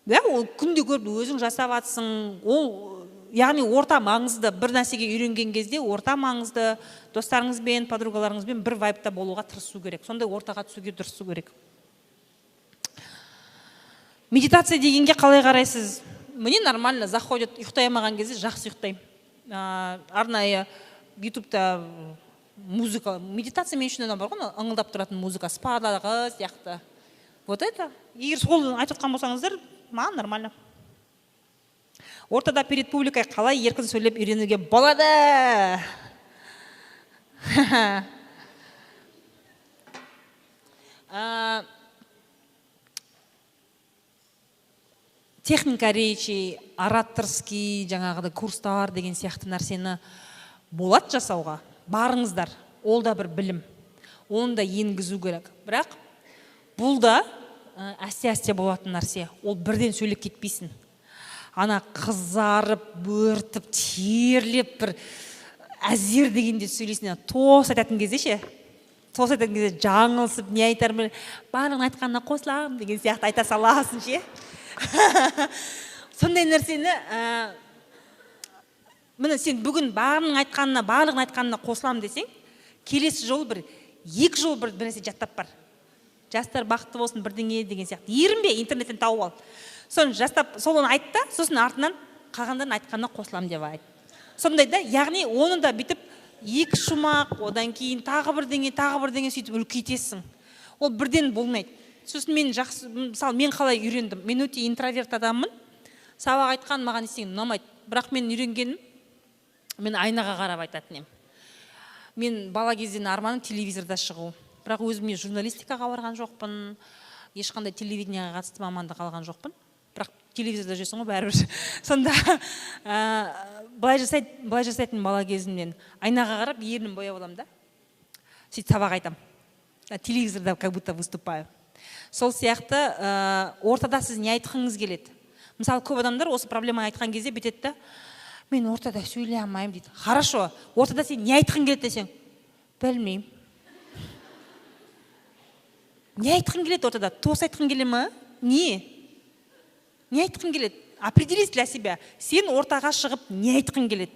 да? Ол күнде көріп, өзің жасап жатсың. Ол Яғни орта маңызды, бір нәрсеге үйренген кезде орта маңызды, достарыңызбен, подругаларыңызбен бір вайбта болуға тырысу керек. Сондай ортаға түсуге тырысу керек. Медитация дегенге қалай қарайсыз? Мне нормально заходит, ұйықтай алмаған кезде жақсы ұйықтаймын. Арнайы ютубта музыка, медитация мен үшін бар ғой, ыңылдап тұратын музыка, спадағы сияқты. Вот это. Егер сол айтып отқан болсаңыздар, маған нормально. Ортада перед публикой қалай еркін сөйлеп үйренуге болады? Техника речи, ораторский жаңағыдай курстар деген сияқты нәрсені болады жасауға. Барыңыздар, ол да бір білім. Оны да енгізу керек. Бірақ бұл да әсте-әсте болатын нәрсе. Ол бірден сөйлеп кетпейсің. Ана қызарып, бөртіп, терлеп бір әзер дегенде сөйлейсің. Тост айтатын кезде ше, тост айтатын кезде жаңылысып не айтарым, барлығын айтқанына қосыламын деген сияқты айта саласың ше. Сондай нәрсені, міне сен бүгін барлығын айтқанына қосыламын десең, келесі жолы бір 2 жол бір нәрсе жаттап бар. Жастар бақытты болсын бірдеңе деген сияқты. Ерінбе, интернеттен тауып ал. Соны жастап, сол оны айт та, сосын артынан қалғандарын айтқанына қосыламын деп айт. Сондай да, яғни оны да бүйтіп 2 шумақ, одан кейін тағы бірдеңе, тағы бірдеңе сөйтіп үлкейтесің. Ол бірден болмайды. Сосын мен жақсы, мысалы мен қалай үйрендім? Мен өте интроверт адаммын. Сабақ айтқан маған ештеңе ұнамайды. Бірақ мен үйренгенім, мен айнаға қарап айтатын едім. Мен бала кезден арманым телевизорда шығу. Бірақ өзім мен журналистикаға барған жоқпын, ешқандай телевидениеға қатысты мамандық алған жоқпын. Бірақ телевизорда жүрсің ғой бәрібір. Сонда былай жасайтын бала кезімнен айнаға қарап ернім бояп аламын да. Сөйтіп сабақ айтамын. Телевизорда как будто выступаю. Сол сияқты ортада сіз не айтқыңыз келеді? Мысалы, көп адамдар осы проблеманы айтқан кезде бүйтеді да, мен ортада сөйлей алмаймын дейді. Хорошо, ортада сен не айтқың келеді десең, білмеймін. Не айтқың келеді ортада? Тост айтқың келе ма? Не? Не айтқың келеді? Определись для себя. Сен ортаға шығып не айтқың келеді?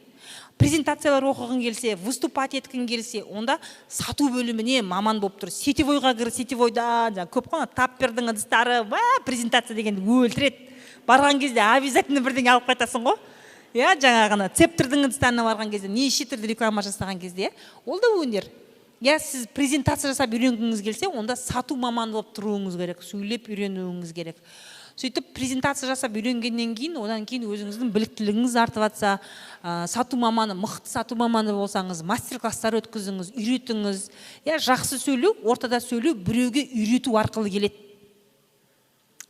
Презентациялар оқығың келсе, выступать еткің келсе, онда сату бөліміне маман болып тұр. Сетевойға кір, сетевойда жаңа көп қой, таппердің ыдыстары, презентация дегенді өлтіреді. Барған кезде обязательно бірдеңе алып қайтасың ғой. Иә, жаңағыны цептердің ыдыстарына барған кезде, неше түрлі реклама жасаған кезде, ол да өнер. Я, сіз презентация жасап үйренгіңіз келсе, онда сату маманы болып тұруыңыз керек, сөйлеп үйренуіңіз керек. Сөйтіп презентация жасап үйренгеннен кейін, одан кейін өзіңіздің біліктілігіңіз артып жатса, сату маманы, мықты сату маманы болсаңыз, мастер-класстар өткізіңіз, үйретіңіз. Я, жақсы сөйлеу, ортада сөйлеу біреуге үйрету арқылы келеді.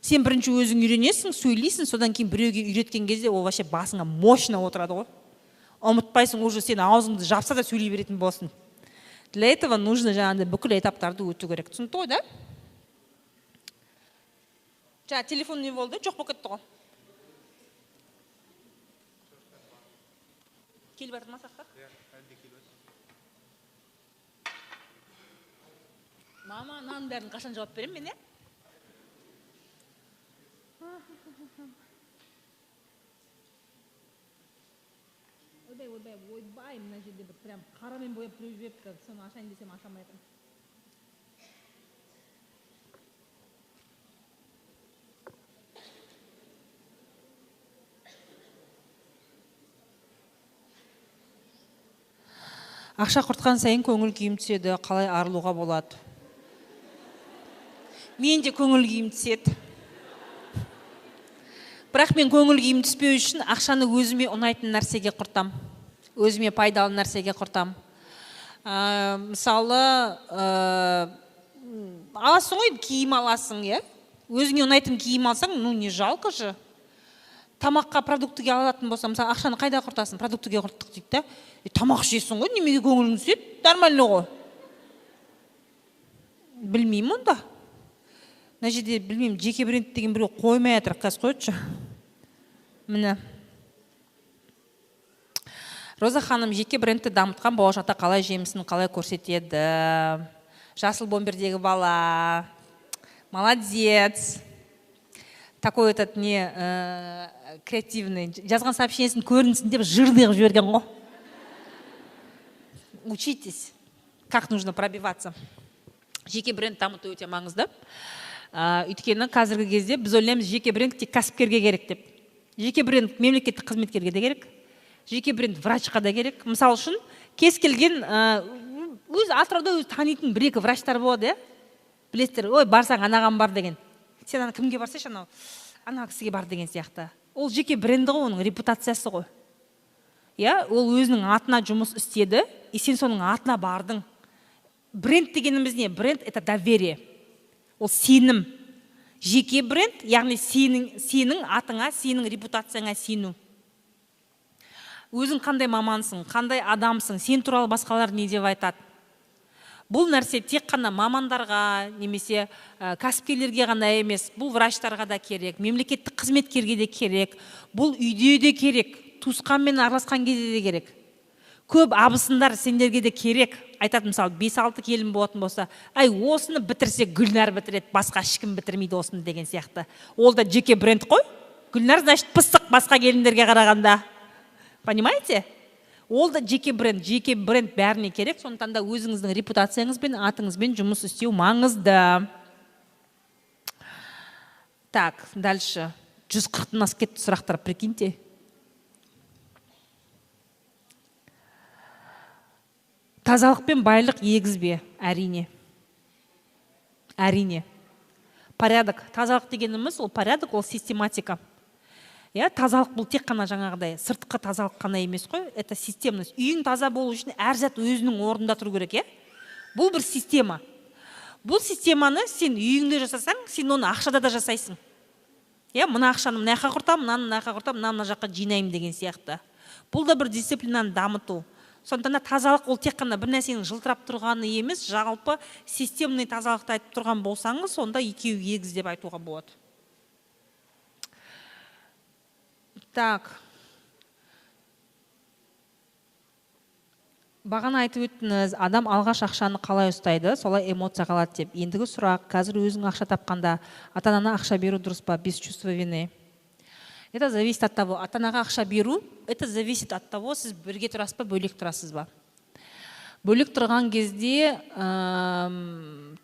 Сен бірінші өзің үйренесің, сөйлейсің, содан кейін біреуге үйреткен кезде ол вообще басыңа мощно отырады ғой. Ұмытпайсың, уже сен аузыңды жапса да сөйлей беретін боласың. Для этого нужно жаңағыдай бүкіл этаптарды өту керек. Түсінікті ғой, да? Жаңа телефон не болды? Жоқ болып кетті ғой. Келіп жатыр ма сақтар? Мама, мынаның бәрін қашан жауап беремін мен, е? Ойбай, ойбай, ойбай, мына жерде бір прям қарамен бояп біреу жіберіпті, соны ашайын десем аша алмай жатырмын. Ақша құртқан сайын көңіл күйім түседі, қалай арылуға болады? Мен де көңіл күйім түседі. Бірақ мен көңіл күйім түспеу үшін ақшаны өзіме ұнайтын нәрсеге құртам. Өзіме пайдалы нәрсеге құртам. Мысалы, аласың ғой, киім аласың, иә? Өзіңе ұнайтын киім алсаң, ну не жалко же. Тамаққа, продуктіге алатын болсаң, мысалы, ақшаны қайда құртасың? Продуктіге құрттық дейді да. Тамақ ішесің ғой, немеге көңілің түседі? Нормально ғой. Білмеймін онда. Мына жерде, білмеймін, жеке бренд деген біреу қоймай жатыр, қазір қояйыншы. Міне. Роза ханым, жеке брендті дамытқан болашақта қалай жемісін қалай көрсетеді? Жасыл бомбердегі бала. Молодец. Такой этот не креативный, жазған сообщениесін көрінсін деп жирный қылып жіберген ғой. Учитесь, как нужно пробиваться. Жеке бренд дамыту өте маңызды. Өйткені қазіргі кезде біз ойлаймыз, жеке бренд тек кәсіпкерге керек деп. Жеке бренд мемлекеттік қызметкерге де керек, жеке бренд врачқа да керек. Мысал үшін, кез келген өз Атырауда өзі танитын бір екі врачтар болады, иә, білесіздер. Ой, барсаң, анаған бар деген, сен ана кімге барсайшы, анау ана кісіге бар деген сияқты. Ол жеке бренді ғой, оның репутациясы ғой, иә. Ол өзінің атына жұмыс істеді, и сен соның атына бардың. Бренд дегеніміз не? Бренд — это доверие, ол сенім. Жеке бренд, яғни сенің атыңа, сенің репутацияңа сену. Өзің қандай мамансың, қандай адамсың, сен туралы басқалар не деп айтады. Бұл нәрсе тек қана мамандарға немесе кәсіпкерлерге ғана емес, бұл врачтарға да керек, мемлекеттік қызметкерге де керек, бұл үйде де керек, туысқанмен араласқан кезде де керек. Көп абысындар, сендерге де керек. Айтады, мысалы, бес алты келін болатын болса, әй, осыны бітірсе, Гүлнар бітіреді, басқа ешкім бітірмейді осыны деген сияқты. Ол да жеке бренд қой. Гүлнар, значит, пысық басқа келіндерге қарағанда, понимаете? Ол да жеке бренд. Жеке бренд бәріне керек. Сондықтан да өзіңіздің репутацияңызбен, атыңызбен жұмыс істеу маңызды. Так, дальше. 140-тан асып кетті сұрақтар, прикиньте. Тазалық пен байлық егіз бе? Әрине, әрине. Порядок, тазалық дегеніміз ол порядок, ол систематика, иә. Тазалық бұл тек қана жаңағыдай сыртқы тазалық қана емес қой, это системность. Үйің таза болу үшін әр зат өзінің орнында тұру керек, иә. Бұл бір система. Бұл системаны сен үйіңде жасасаң, сен оны ақшада да жасайсың, иә. Мына ақшаны мына жаққа құртамын, мынаны мына жаққа құртамын, мынаны мына жаққа жинаймын деген сияқты. Бұл да бір дисциплинаны дамыту. Сондықтан да тазалық ол тек қана бір нәрсенің жылтырап тұрғаны емес, жалпы системный тазалықты айтып тұрған болсаңыз, сонда екеуі егіз деп айтуға болады. Так, бағана айтып өттіңіз, адам алғаш ақшаны қалай ұстайды, солай эмоция қалады деп. Ендігі сұрақ: қазір өзің ақша тапқанда ата анана ақша беру дұрыс па, без чувства вины? Это зависит от того, ата анаға ақша беру, это зависит от того, сіз бірге тұрасыз ба, бөлек тұрасыз ба. Бөлек тұрған кезде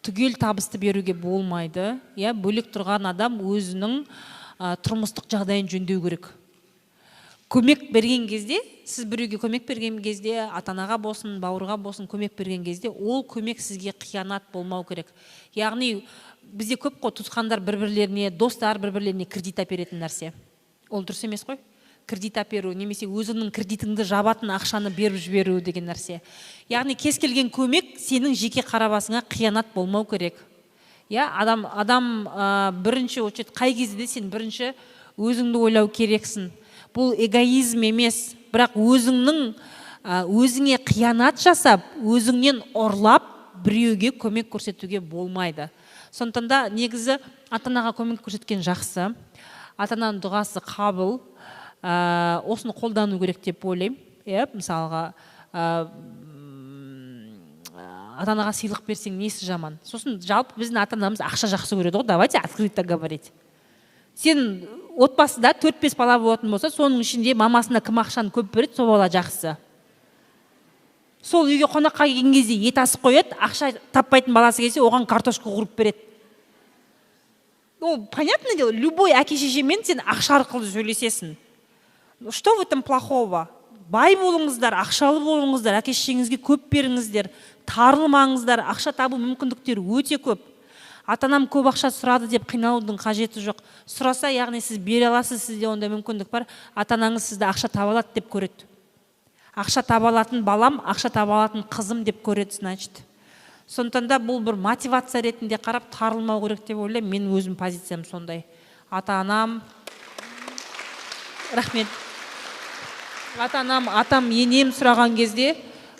түгел табысты беруге болмайды, иә. Бөлек тұрған адам өзінің тұрмыстық жағдайын жөндеу керек. Көмек берген кезде, сіз біреуге көмек берген кезде, ата анаға болсын, бауырға болсын, көмек берген кезде, ол көмек сізге қиянат болмау керек. Яғни бізде көп қой, туысқандар бір бірлеріне, достар бір бірлеріне кредит әперетін нәрсе. Ол дұрыс емес қой. Кредит әперу немесе өзіңнің кредитіңді жабатын ақшаны беріп жіберу деген нәрсе. Яғни кез келген көмек сенің жеке қара басыңа қиянат болмау керек. Иә, адам, бірінші очередь, қай кезде де сен бірінші өзіңді ойлау керексің. Бұл эгоизм емес, бірақ өзіңе қиянат жасап, өзіңнен ұрлап біреуге көмек көрсетуге болмайды. Сондықтан да негізі ата анаға көмек көрсеткен жақсы. Ата ананың дұғасы қабыл. Осыны қолдану керек деп ойлаймын. Иә, мысалға, ата анаға сыйлық берсең, несі жаман? Сосын жалпы біздің ата анамыз ақша жақсы көреді ғой, давайте открыто говорить. Сен отбасыда төрт бес бала болатын болса, соның ішінде мамасына кім ақшаны көп береді, сол бала жақсы. Сол үйге қонаққа келген кезде ет асып қояды, ақша таппайтын баласы келсе, оған картошка қуырып береді. Ну, понятное дело, любой әке шешемен сен ақша арқылы сөйлесесің. Что в этом плохого? Бай болыңыздар, ақшалы болыңыздар, әке шешеңізге көп беріңіздер, тарылмаңыздар, ақша табу мүмкіндіктері өте көп. Ата анам көп ақша сұрады деп қиналудың қажеті жоқ. Сұраса, яғни сіз бере аласыз, сізде ондай мүмкіндік бар. Ата анаңыз сізді ақша таба алады деп көреді. Ақша таба алатын балам, ақша таба алатын қызым деп көреді, значит. Сондықтан да бұл бір мотивация ретінде қарап, тарылмау керек деп ойлаймын. Менің өзім позициям сондай. Ата анам, рахмет. Ата анам, атам, енем сұраған кезде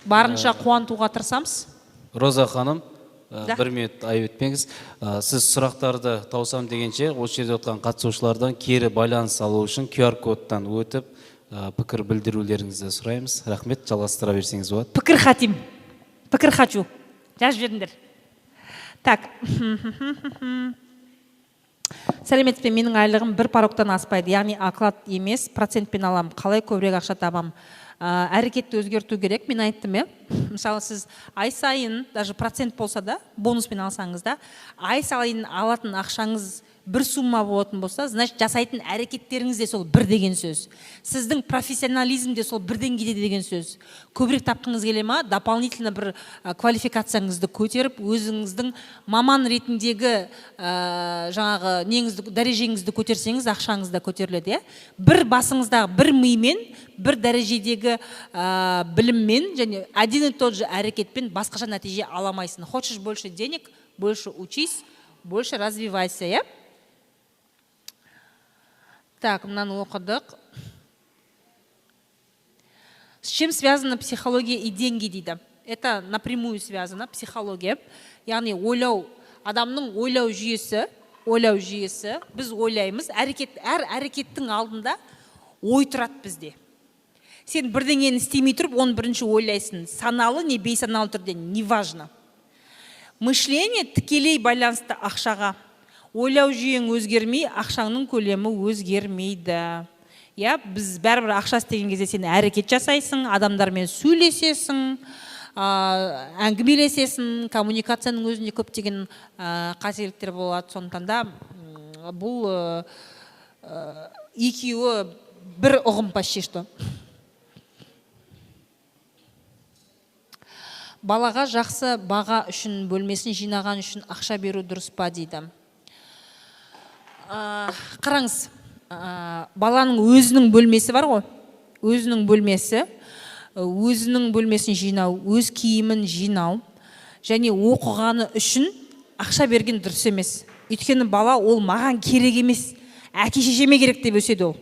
барынша қуантуға тырысамыз. Роза ханым, Да. бір минут айып етпеңіз. Сіз сұрақтарды таусам дегенше, осы жерде отырған қатысушылардан кері байланыс алу үшін QR кодтан өтіп, пікір білдірулеріңізді сұраймыз. Рахмет, жалғастыра берсеңіз болады. Пікір хотим. Пікір хочу. Жазып жіберіңдер. Так. Сәлеметсіз бе, менің айлығым бір порогтан аспайды, яғни оклад емес, процентпен алам. Қалай көбірек ақша табам? Әрекетті өзгерту керек, мен айттым, иә. Мысалы, сіз ай сайын, даже процент болса да, бонуспен алсаңыз да, ай сайын алатын ақшаңыз бір сумма болатын болса, значит, жасайтын әрекеттеріңіз де сол бір деген сөз. Сіздің профессионализм де сол бір деңгейде деген сөз. Көбірек тапқыңыз келе ма, дополнительно бір квалификацияңызды көтеріп, өзіңіздің маман ретіндегі жаңағы неңізді, дәрежеңізді көтерсеңіз, ақшаңыз да көтеріледі, иә? Бір басыңыздағы бір мимен, бір дәрежедегі біліммен және один и тот же әрекетпен басқаша нәтиже ала алмайсың. Хочешь больше денег, больше учись, больше развивайся, иә? Так, мынаны оқыдық. С чем связана психология и деньги дейді? Это напрямую связано, психология. Яғни ойлау, адамның ойлау жүйесі, ойлау жүйесі, біз ойлаймыз, әрекет, әр әрекеттің алдында ой тұрады бізде. Сен бірдеңені істемей тұрып, оны бірінші ойлайсың. Саналы не бейсаналы түрде, неважно. Мышление тікелей байланысты ақшаға. Ойлау жүйең өзгермей, ақшаңның көлемі өзгермейді. Иә, біз бәрібір ақша істеген кезде сен әрекет жасайсың, адамдармен сөйлесесің, әңгімелесесің, коммуникацияның өзінде көптеген қателіктер болады. Сондықтан да бұл екеуі бір ұғым почти что. Балаға жақсы баға үшін, бөлмесін жинаған үшін ақша беру дұрыс па дейді. Қараңыз, баланың өзінің бөлмесі бар ғой, өзінің бөлмесі, өзінің бөлмесін жинау, өз киімін жинау және оқығаны үшін ақша берген дұрыс емес. Өйткені бала ол маған керек емес, әке шешеме керек деп өседі ол.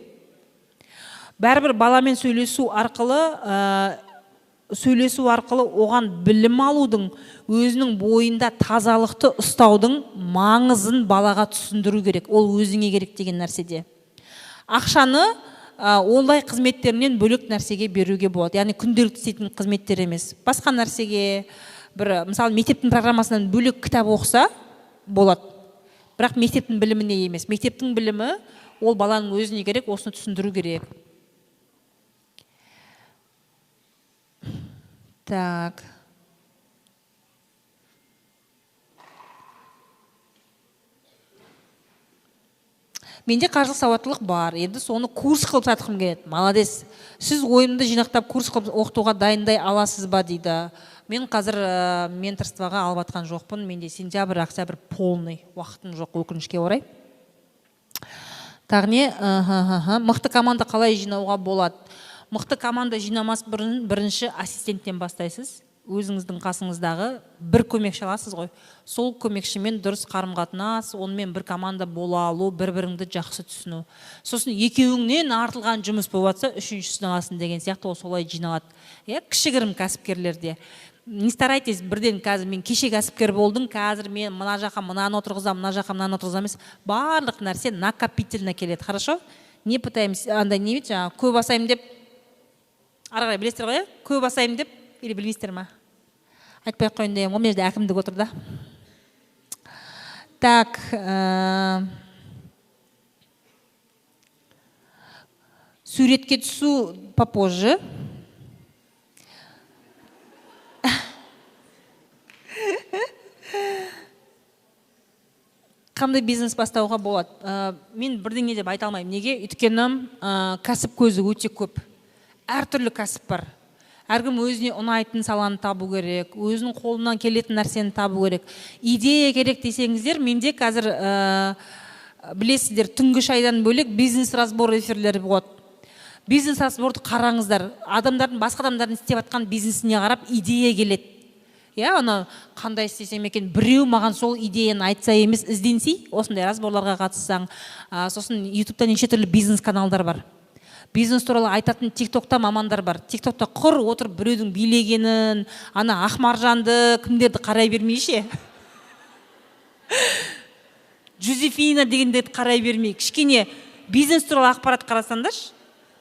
Бәрібір баламен сөйлесу арқылы оған білім алудың, өзінің бойында тазалықты ұстаудың маңызын балаға түсіндіру керек. Ол өзіңе керек деген нәрседе. Ақшаны ондай қызметтерінен бөлек нәрсеге беруге болады. Яғни күнделікті істейтін қызметтер емес. Басқа нәрсеге, бір, мысалы, мектептің программасынан бөлек кітап оқыса болады. Бірақ мектептің біліміне емес. Мектептің білімі ол баланың өзіне керек, осыны түсіндіру керек. Так. Менде қаржылық сауаттылық бар. Енді соны курс қылып сатқым келеді. Молодец. Сіз ойымды жинақтап курс қылып оқытуға дайындай аласыз ба дейді. Мен қазір менторствоға алып атқан жоқпын. Менде сентябрь, октябрь полный уақытым жоқ, өкінішке орай. Тағы не? Мықты команда қалай жинауға болады? Мықты команда жинамас бұрын бірінші ассистенттен бастайсыз. Өзіңіздің қасыңыздағы бір көмекші аласыз ғой. Сол көмекшімен дұрыс қарым-қатынас, онымен бір команда бола алу, бір-біріңді жақсы түсіну. Сосын екеуіңнен артылған жұмыс болып жатса, үшіншісін аласың деген сияқты, ол солай жиналады. Иә, кішігірім кәсіпкерлерде. Не старайтесь бірден қазір мен кеше кәсіпкер болдым, қазір мен мына жаққа мынаны отырғызамын, мына жаққа мынаны отырғызамын емес. Барлық нәрсе накопительно келеді, хорошо? Не пытаемся, андай не дейді, жаңағы көп асаймын деп, ары қарай білесіздер ғой, иә? Көп асаймын деп, или білмейсіздер ма? Айтпай ақ қояйын деген ғой, мына жерде әкімдік отыр да. Так, суретке түсу попозже. Қандай бизнес бастауға болады? Мен бірдеңе деп айта алмаймын. Неге? Өйткені кәсіп көзі өте көп. Әртүрлі кәсіп бар. Әркім өзіне ұнайтын саланы табу керек, өзінің қолынан келетін нәрсені табу керек. Идея керек десеңіздер, менде қазір, білесіздер, түнгі шайдан бөлек бизнес-разбор эфирлері болады. Бизнес-разборды қараңыздар. Адамдардың, басқа адамдардың істеп жатқан бизнесіне қарап идея келеді. Иә, ана қандай істесем екен, біреу маған сол идеяны айтса емес, ізденсей, осындай разборларға қатыссаң. Сосын ютубта неше түрлі бизнес каналдар бар. Бизнес туралы айтатын тиктокта мамандар бар. Тиктокта құр отырып біреудің билегенін, ана Ақмаржанды, кімдерді қарай бермей ше. Жозефина дегендерді қарай бермей. Кішкене бизнес туралы ақпарат қарасаңдаршы.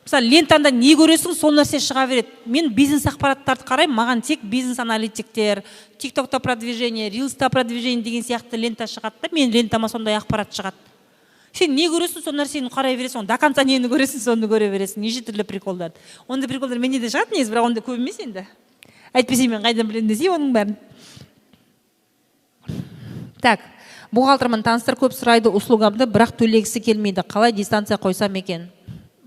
Мысалы, лентаңда не көресің, сол нәрсе шыға береді. Мен бизнес ақпараттарды қараймын, маған тек бизнес аналитиктер, тиктокта продвижение, рилста продвижение деген сияқты лента шығады да, менің лентама сондай ақпарат шығады. Сен не көресің, сол нәрсені қарай бересің, до конца нені көресің, соны көре бересің. Неше түрлі приколдар. Ондай приколдар менде де шығады негізі, бірақ ондай көп емес енді. Әйтпесе мен қайдан білемін десей оның бәрін. Так, бухгалтермін, таныстар көп сұрайды услугамды, бірақ төлегісі келмейді. Қалай дистанция қойсам екен?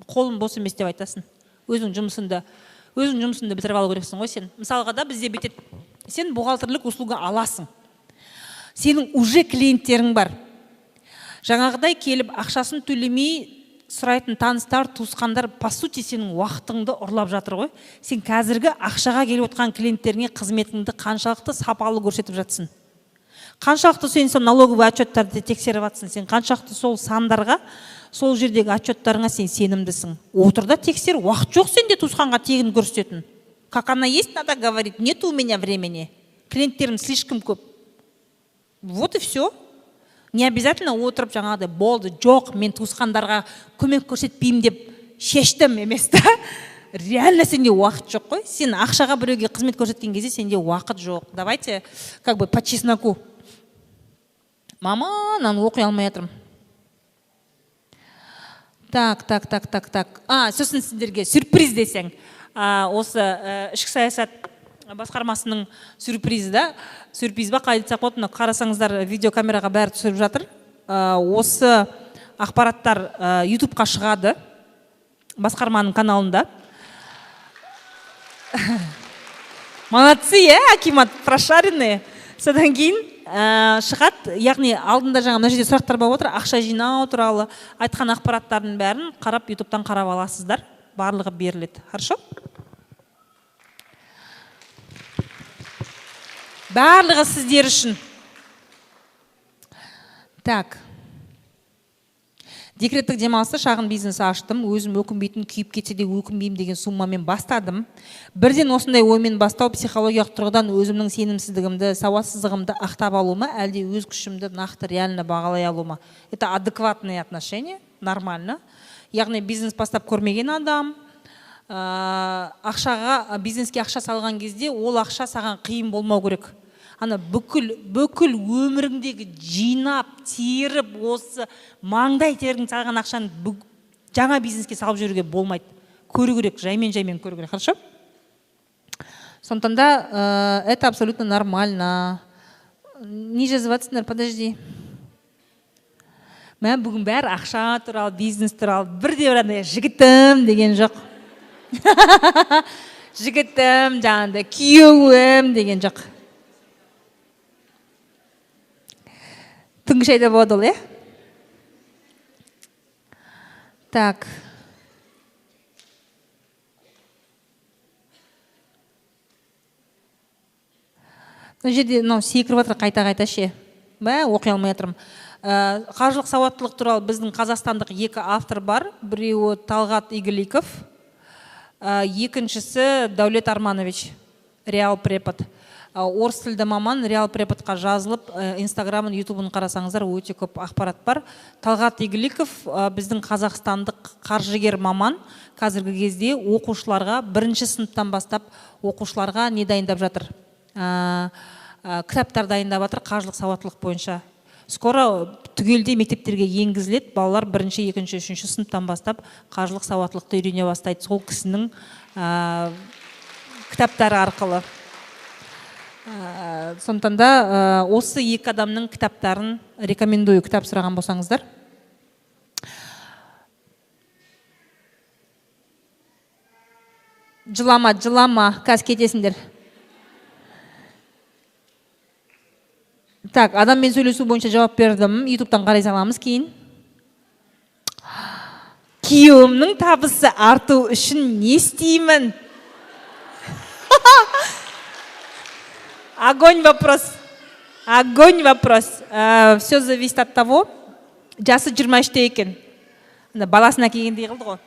Қолым бос емес деп айтасың. Өзің жұмысыңды бітіріп алу керексің ғой сен. Мысалға да бізде бүйтеді. Сен бухгалтерлік услуга аласың. Сенің уже клиенттерің бар. Жаңағыдай келіп ақшасын төлемей сұрайтын таныстар, туысқандар, по сути, сенің уақытыңды ұрлап жатыр ғой. Сен қазіргі ақшаға келіп отқан клиенттеріңе қызметіңді қаншалықты сапалы көрсетіп жатсың? Қаншалықты сен сол налоговый отчеттарды тексеріп жатсың? Сен қаншалықты сол сандарға, сол жердегі отчеттарыңа сен сенімдісің? Отыр да тексер, уақыт жоқ сенде туысқанға тегін көрсететін. Как она есть, надо говорить, нет у меня времени. Клиенттерім слишком көп. Вот и все. Не обязательно отырып жаңағыдай болды, жоқ, мен туысқандарға көмек көрсетпеймін деп шештім емес та. Реально сенде уақыт жоқ қой. Сен ақшаға біреуге қызмет көрсеткен кезде сенде уақыт жоқ. Давайте как бы по чесноку. Мама, мынаны оқи алмай жатырмын. Так, так, так, так, так. Сосын сіздерге сюрприз десең. Осы ішкі саясат басқармасының сюрпризі да. Сюрприз ба, қалай айтсақ болады, мына қарасаңыздар, видеокамераға бәрі түсіріп жатыр. Осы ақпараттар ютубқа шығады, басқарманың каналында. Молодцы, акимат, прошаренные. Содан кейін шығады, яғни алдында жаңа мына жерде сұрақтар болып отыр, ақша жинау туралы айтқан ақпараттардың бәрін қарап, ютубтан қарап аласыздар, барлығы беріледі. Хорошо? Барлығы сіздер үшін. Так. Декреттік демалыста шағын бизнес аштым, өзім өкінбейтін, күйіп кетсе де өкінбеймін деген суммамен бастадым. Бірден осындай оймен бастау психологиялық тұрғыдан өзімнің сенімсіздігімді, сауатсыздығымды ақтап алу ма, әлде өз күшімді нақты реально бағалай алу ма? Это адекватные отношения, нормально. Яғни бизнес бастап көрмеген адам, ақшаға, бизнеске ақша салған кезде ол ақша саған қиын болмау керек. Ана бүкіл өміріңдегі жинап, теріп, осы маңдай терің салған ақшаны жаңа бизнеске салып жіберуге болмайды. Көру керек, жаймен-жаймен көру керек, хорошо? Сондықтан да, это абсолютно нормально. Не жазып жатсыңдар, подожди. Мә, бүгін бәрі ақша туралы, бизнес туралы, бірде бір андай жігітім деген жоқ. Жігітім, жаңағындай күйеуім деген жоқ. Түнгі шайда болады ол, иә? Так. Мына жерде мынау секіріп жатыр қайта-қайта ше. Мә, оқи алмай жатырмын. Қаржылық сауаттылық туралы біздің қазақстандық екі автор бар. Біреуі Талғат Игіліков, екіншісі Дәулет Арманович, Реал Препод. Орыс тілді маман, Реал Преподқа жазылып, Инстаграмын, Ютубын қарасаңыздар, өте көп ақпарат бар. Талғат Игіліков, біздің қазақстандық қаржыгер маман, қазіргі кезде оқушыларға, бірінші сыныптан бастап оқушыларға не дайындап жатыр? Кітаптар дайындап жатыр қаржылық сауаттылық бойынша. Скоро түгелдей мектептерге енгізіледі, балалар бірінші, екінші, үшінші сыныптан бастап қаржылық сауаттылықты үйрене бастайды сол кісінің кітаптары арқылы. Сондықтан да, осы екі адамның кітаптарын рекомендую, кітап сұраған болсаңыздар. Жылама, жылама, қазір кетесіңдер. Так, адаммен сөйлесу бойынша жауап бердім. Ютубтан қарай саламыз кейін. Күйеуімнің табысы арту үшін не істеймін? Огонь вопрос. Огонь вопрос. Все зависит от того, жасы жиырма үште екен. Анда баласына келгендей қылды ғой.